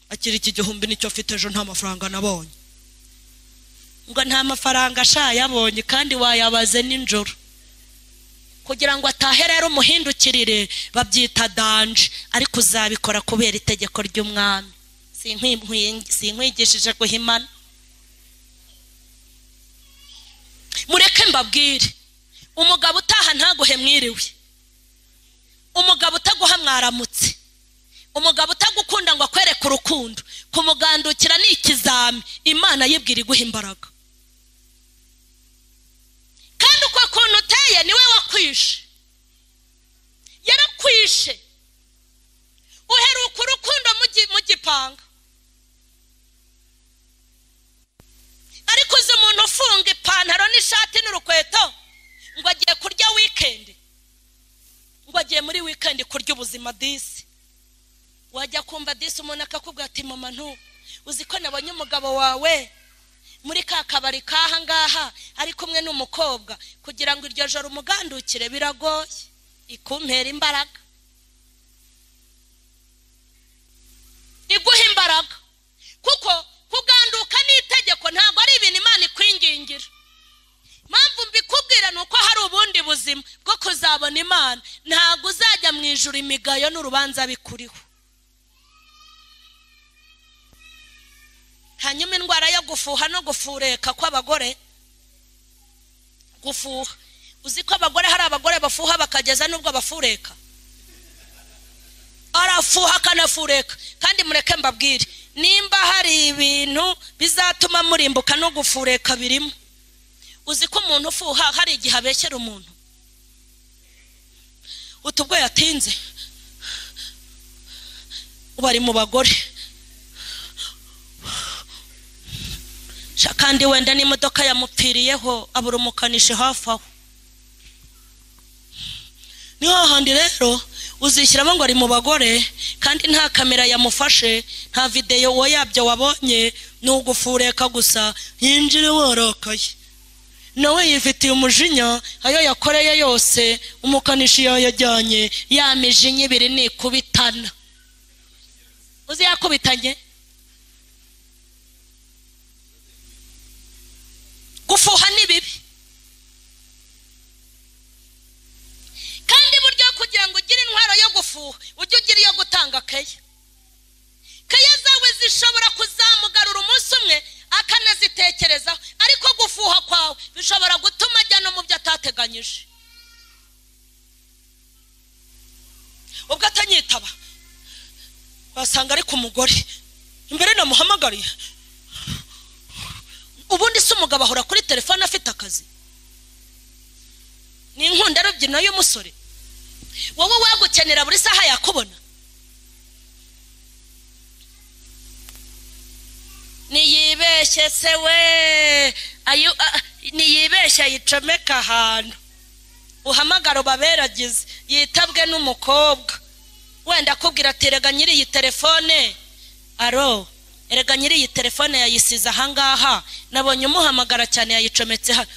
akiri iki 1000 nicyo afite ejo nta mafaranga nabonye. Ngo nta mafaranga ashayabonye kandi wayabaze ninjoro. Kugira ngo atahe rero umuhindukirire babyita danje, ariko uzabikora kubera itegeko ry'umwami. Sinkwigishije guhimana. Mureke mbabwire, umugabo utaha ntaguhe mwiriwe, umugabo utaguha mwaramutse, umugabo utagukunda ngo akwereke urukundo, Kumugandukira ni ikizami Imana yibwira iguha imbaraga. Kandi uko kuntu uteye niwe wakwishe, yarakwishe. Uheruka urukundo mu gipanga, ariko uzi umuntu ufunga ipantaro n'ishati n'urukweto ngo agiye kurya weekend, ngo agiye muri weekend kurya ubuzima disi. Wajya kumva disi umuntu akakubwira ati mama ntu uzi ko nabonye umugabo wawe muri ka kabari kaha ngaha ari kumwe n'umukobwa. Kugira ngo iryo joro umugandukire biragoye, ikumpera imbaraga, iguha imbaraga. Kuko kuganduka ni itegeko, ntabwo ari ibintu Imana ikwingingira. Mpamvu mbikubwira ni uko hari ubundi buzima bwo kuzabona Imana. Ntabwo uzajya mu ijuru imigayo n'urubanza bikuriho. Hanyuma indwara yo gufuha no gufureka kw'abagore, gufuha uzi ko abagore hari abagore bafuha bakageza nubwo bafureka, arafuha akanafureka. Kandi mureke mbabwire, nimba hari ibintu bizatuma murimbuka no gufureka birimo. Uzi ko umuntu ufuha hari igihe abeshyera umuntu utubwo yatinze, bari mu bagore kandi wenda n'imodoka yamupfiriyeho abura umukanishi hafi aho. Ni hahandi rero uzishyiramo ngo ari mu bagore kandi nta kamera yamufashe, nta videyo uwo yabyo wabonye, ni ugufureka gusa yinjire worokaye. Nawe yifitiye umujinya, ayo yakoreye yose umukanishi yayajyanye, ya mijinya ibiri nikubitana. Uzi yakubitanye? Gufuha ni bibi. Kandi buryo kugira ngo ugire intwaro yo gufuha, ujye ugira iyo gutanga keya. Keya zawe zishobora kuzamugarura umunsi umwe akanazitekerezaho, ariko gufuha kwawe bishobora gutuma ajya no mu byo atateganyije. Ubwo atanyitaba basanga ari ku mugore imbere namuhamagariye. Ubundi se umugabo ahora kuri telefone afite akazi? Ni inkunda rubyino y'umusore. Wowe wagukenera buri saha yakubona. Niyibeshye se we, niyibeshye ayicomeka ahantu, uhamagara ubaberagize yitabwe n'umukobwa. Wenda akubwira ati erega nyiri iyi telefone, aro erega nyiri iyi telefone yayisize ahangaha, nabonye umuhamagara cyane yayicometse hano.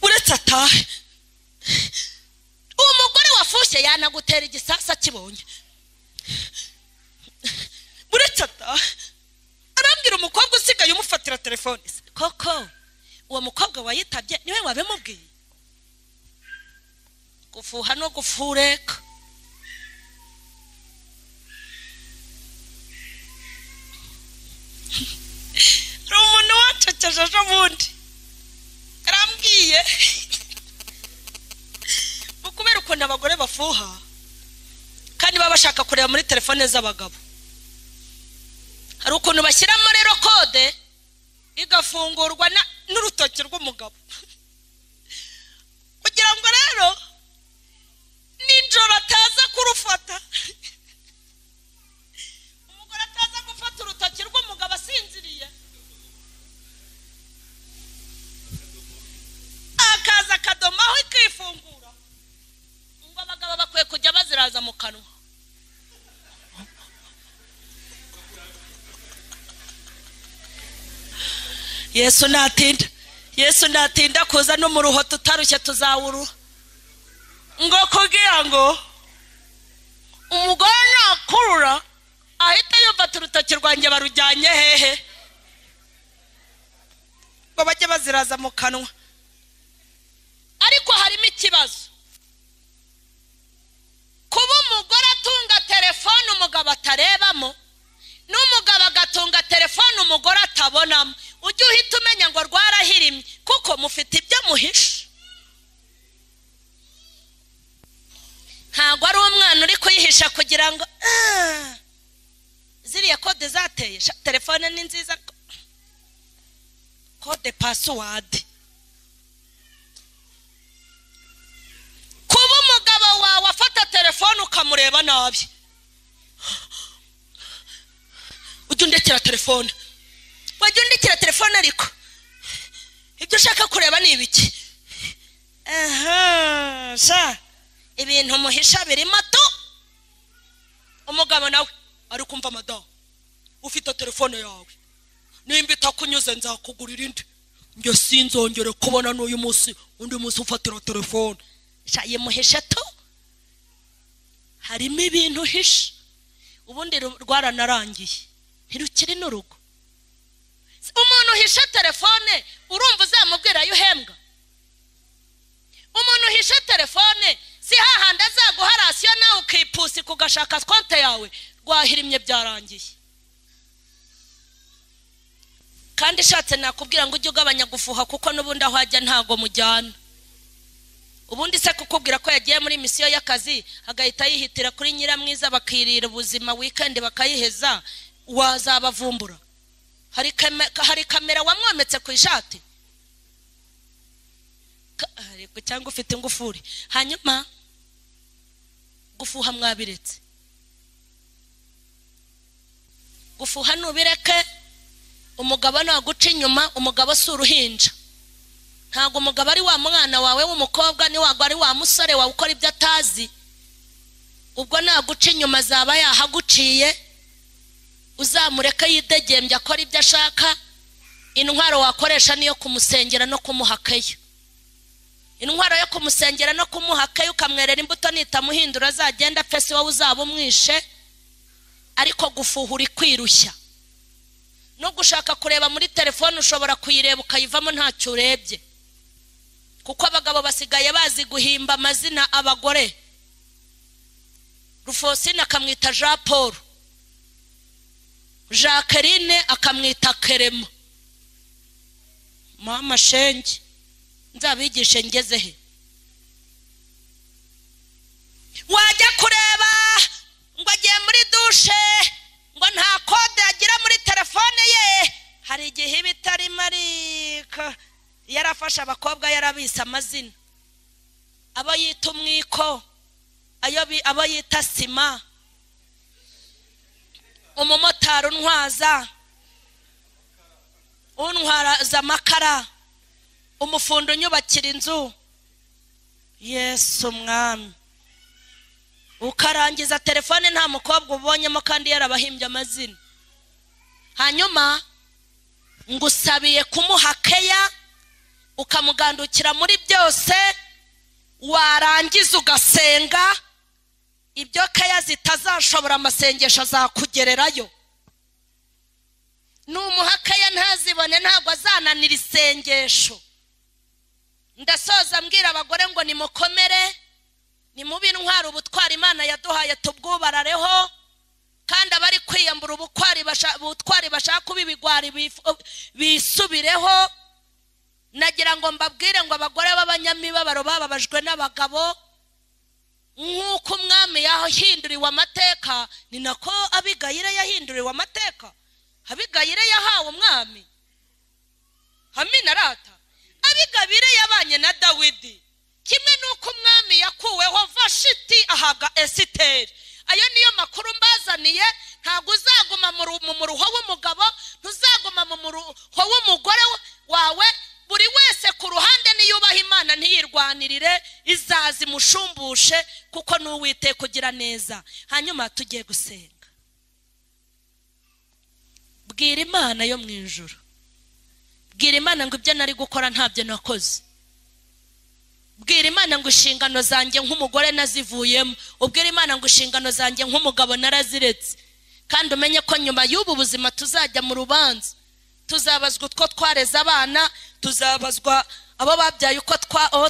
Uretse atahe. Uwo mugore wafushye yanagutera igisasa kibonye. Uretse atahe. Arambwira umukobwa usigaye umufatira telefone. Koko uwo mukobwa wayitabye niwe wabimubwiye? Gufuha no gufureka. Umuntu wacekeje ejo bundi arambwiye kubera ukuntu abagore bafuha kandi baba bashaka kureba muri telefone z'abagabo, hari ukuntu bashyiramo rero kode igafungurwa n'urutoki rw'umugabo, kugira ngo rero nijoro ataza kurufata. Umugore ataza gufata urutoki rw'umugabo asinziriye, akaza akadomaho ikifungura. Ngo abagabo bakwiye kujya baziraza mu kanwa. Yesu natinda, Yesu natinda kuza no mu ruho tutarushye tuzawuruha. Ngo kugira ngo umugore nakurura ahita yumva urutoki rwanjye barujyanye hehe, ngo bajye baziraza mu kanwa. Ariko harimo ikibazo. Kuba umugore atunga telefone umugabo atarebamo, n'umugabo agatunga telefone umugore atabonamo, ujye uhita umenya ngo rwarahirimye, kuko mufite ibyo muhisha. Ntabwo ari umwana uri Kuyihisha kugira ngo ziriya kode zateye, telefone ni nziza, kode password. Kuba umugabo wawe afata telefone ukamureba nabi, ujya undekera telefone, wajya undekera telefone, ariko ibyo ushaka kureba ni ibiki? Aha sha, ibintu muhisha birimo tu. Umugabo nawe ari kumva, madamu ufite telefone yawe, nimba itakunyuze nzakugurira indi, njye sinzongere kubona n'uyu munsi undi munsi ufatira telefone. Sha, yimuhisha tu, harimo ibintu uhisha. Ubundi rwaranarangiye, ntirukiri n'urugo. Umuntu uhisha telefone urumva uzamubwira ayo uhembwa? Umuntu uhisha telefone si hahandi azaguha rasiyo nawe ukipusika ugashaka konte yawe, rwahirimye byarangiye. Kandi ishatse nakubwira ngo ujye ugabanya gufuha, kuko n'ubundi aho ajya ntago mujyana. Ubundi se kukubwira ko yagiye muri misiyo y'akazi agahita yihitira kuri nyiramwiza bakirira ubuzima weekend bakayiheza, wazabavumbura? Hari kamera wamwometse ku ishati cyangwa ufite ingufuri? Hanyuma gufuha mwabiretse, gufuha nubireke. Umugabo naguca inyuma, umugabo si uruhinja. Ntabwo umugabo ari wa mwana wawe w'umukobwa, ni wagwa ari wa musore wawe ukora ibyo atazi. Ubwo naguca inyuma azaba yahaguciye, uzamureke yidegembye akora ibyo ashaka. Intwaro wakoresha niyo kumusengera no kumuha keyo. Intwaro yo kumusengera no kumuha keyo, ukamwerera imbuto, nitamuhindura azagenda apfe, si wowe uzaba umwishe. Ariko gufuhura ikwirushya no gushaka kureba muri telefone, ushobora kuyireba ukayivamo ntacyo urebye, kuko abagabo basigaye bazi guhimba amazina abagore. Rufosine akamwita Jean Paul, Jacqueline akamwita Kerema. Mama shenge, nzabigishe ngeze he? Wajya kureba ngo agiye muri dushe, ngo nta kode agira muri telefone ye. Hari igihe bitarimo, ariko yarafashe abakobwa yarabise amazina, abo yita umwiko, abo yita sima, umumotari untwaza, untwaraza amakara, umufundo unyubakira inzu. Yesu mwami. Ukarangiza telefone nta mukobwa ubonyemo kandi yarabahimbye amazina. Hanyuma ngusabiye kumuha keya, ukamugandukira muri byose, warangiza ugasenga. Ibyo keya zitazashobora amasengesho azakugererayo. Numuha keya ntazibone, ntabwo azananira isengesho. Ndasoza mbwira abagore ngo nimukomere, nimube intwaro, ubutwari Imana yaduhaye tubwubarareho. Kandi abari kwiyambura ubutwari bashaka kuba ibigwari bisubireho. Nagira ngo mbabwire ngo abagore b'abanyamibabaro bababajwe n'abagabo, nk'uko umwami yahinduriwe amateka, ni nako Abigayire yahinduriwe amateka. Abigayire yahawe umwami, amina rata. Abigayire yabanye na Dawidi, kimwe n'uko umwami yakuweho Vashiti ahabwa Esiteri. Ayo niyo makuru mbazaniye. Ntabwo uzaguma mu muruho w'umugabo, ntuzaguma mu muruho w'umugore wawe. Buri wese ku ruhande niyubaha Imana ntiyirwanirire, izaza imushumbushe, kuko n'Uwiteka kugira neza. Hanyuma tugiye gusenga. Bwira Imana yo mu ijuru, bwira Imana ngo ibyo nari gukora ntabyo nakoze. Bwira Imana ngo inshingano zanjye nk'umugore nazivuyemo. Ubwira Imana ngo inshingano zanjye nk'umugabo naraziretse. Kandi umenye ko nyuma y'ubu buzima tuzajya mu rubanza, tuzabazwa utwo twareze abana, tuzabazwa abo babyaye uko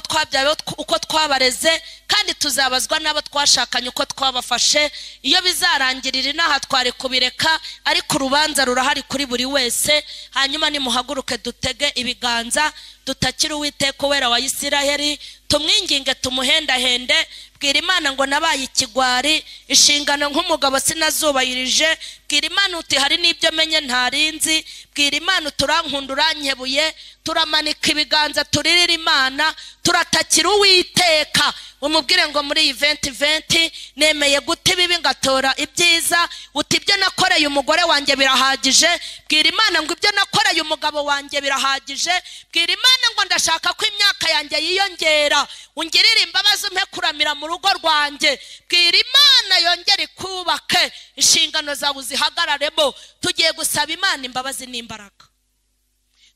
twabyaye uko twabareze, kandi tuzabazwa n'abo twashakanye uko twabafashe. Iyo bizarangirira inaha twari kubireka, ariko urubanza rurahari kuri buri wese. Hanyuma nimuhaguruke dutege ibiganza, dutakire Uwiteka Uwera wa Isiraheli, tumwinginge tumuhendahende. Bwira Imana ngo nabaye ikigwari, inshingano nk'umugabo sinazubahirije. Bwira Imana uti hari n'ibyo menye ntarinzi. Bwira Imana uturankunda urankebuye. Turamanika ibiganza turirira Imana, turatakira Uwiteka. Umubwire ngo muri iyi 2020 nemeye guta ibibi ngatora ibyiza. Uti ibyo nakoreye umugore wanjye birahagije. Bwira Imana ngo ibyo nakoreye umugabo wanjye birahagije. Bwira Imana ngo ndashaka ko imyaka yanjye yiyongera, ungirire imbabazi umpe kuramira mu rugo rwanjye. Bwira Imana yongere ikubake, inshingano zawe uzihagararemo. Tugiye gusaba Imana imbabazi n'imbaraga.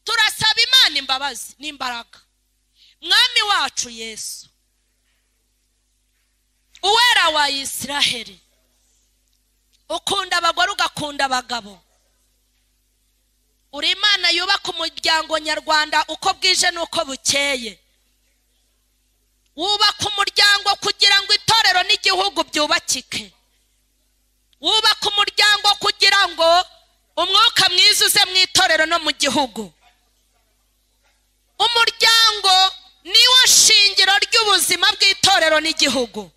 Turasaba Imana imbabazi n'imbaraga. Mwami wacu Yesu, Uwera wa Isiraheli, ukunda abagore ugakunda abagabo, uri Imana yubaka umuryango nyarwanda uko bwije n'uko bukeye. Wubaka umuryango kugira ngo itorero n'igihugu byubakike. Wubaka umuryango kugira ngo umwuka mwiza uze mu itorero no mu gihugu. Umuryango niwo shingiro ry'ubuzima bw'itorero n'igihugu.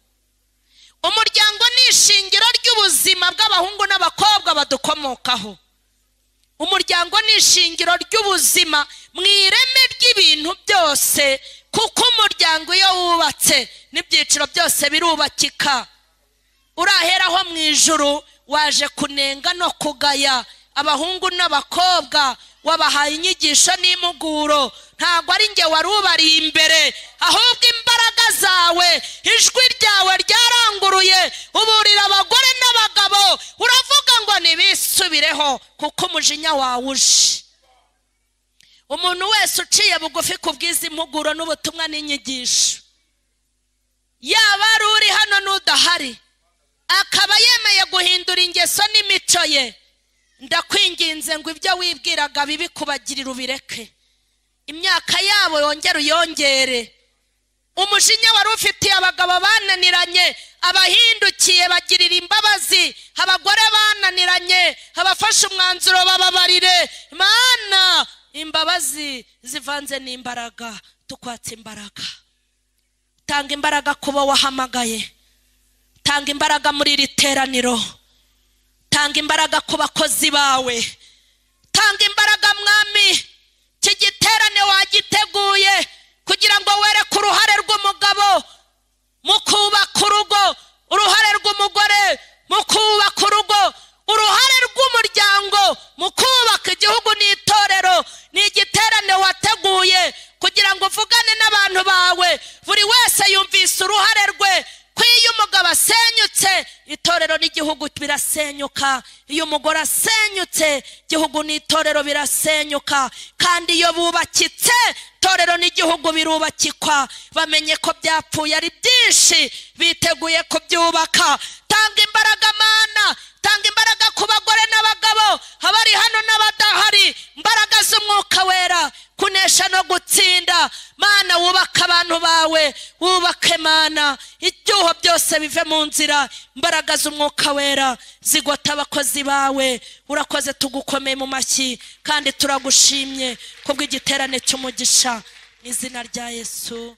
Umuryango ni ishingiro ry'ubuzima bw'abahungu n'abakobwa badukomokaho. Umuryango ni ishingiro ry'ubuzima mu ireme ry'ibintu byose, kuko umuryango iyo wubatse n'ibyiciro byose birubakika. Uraheraho mu ijuru waje kunenga no kugaya abahungu n'abakobwa, wabahaye inyigisho n'impuguro. Ntabwo ari nge wari ubari imbere, ahubwo imbaraga zawe, ijwi ryawe ryaranguruye, uburira abagore n'abagabo, uravuga ngo nibisubireho kuko umujinya wawe uje. Umuntu wese uciye bugufi ku bw'izi mpuguro n'ubutumwa n'inyigisho, yaba ari uri hano n'udahari, akaba yemeye guhindura ingeso n'imico ye, ndakwinginze ngo ibyo wibwiraga bibi kubagirira ubireke. Imyaka yabo yongere uyongere. Umujinya wari ufitiye abagabo bananiranye, abahindukiye bagirira imbabazi, abagore bananiranye, abafashe umwanzuro bababarire. Imana, imbabazi zivanze n'imbaraga, tukwatse imbaraga. Tanga imbaraga kubo wahamagaye, tanga imbaraga muri iri teraniro, tanga imbaraga ku bakozi bawe, tanga imbaraga Mwami. Iki giterane wagiteguye kugira ngo wereke uruhare rw'umugabo mu kubaka urugo, uruhare rw'umugore mu kubaka urugo, uruhare rw'umuryango mu kubaka igihugu n'itorero. Ni igiterane wateguye kugira ngo uvugane n'abantu bawe, buri wese yumvise uruhare rwe. Ko iyo umugabo asenyutse, itorero n'igihugu birasenyuka. Iyo umugore asenyutse, igihugu n'itorero birasenyuka. Kandi iyo bubakitse, itorero n'igihugu birubakikwa. Bamenye ko byapfuye ari byinshi, biteguye kubyubaka. Tanga imbaraga Mana, tanga imbaraga ku bagore n'abagabo, abari hano n'abadahari, imbaraga z'umwuka wera kunesha no gutsinda. Mana, wubaka abantu bawe, wubake Mana, ibyuho byose bive mu nzira. Imbaraga z'umwuka wera zigota abakozi bawe. Urakoze, tugukomeye mu mashyi kandi turagushimye kubw'igiterane cy'umugisha, mu izina rya Yesu.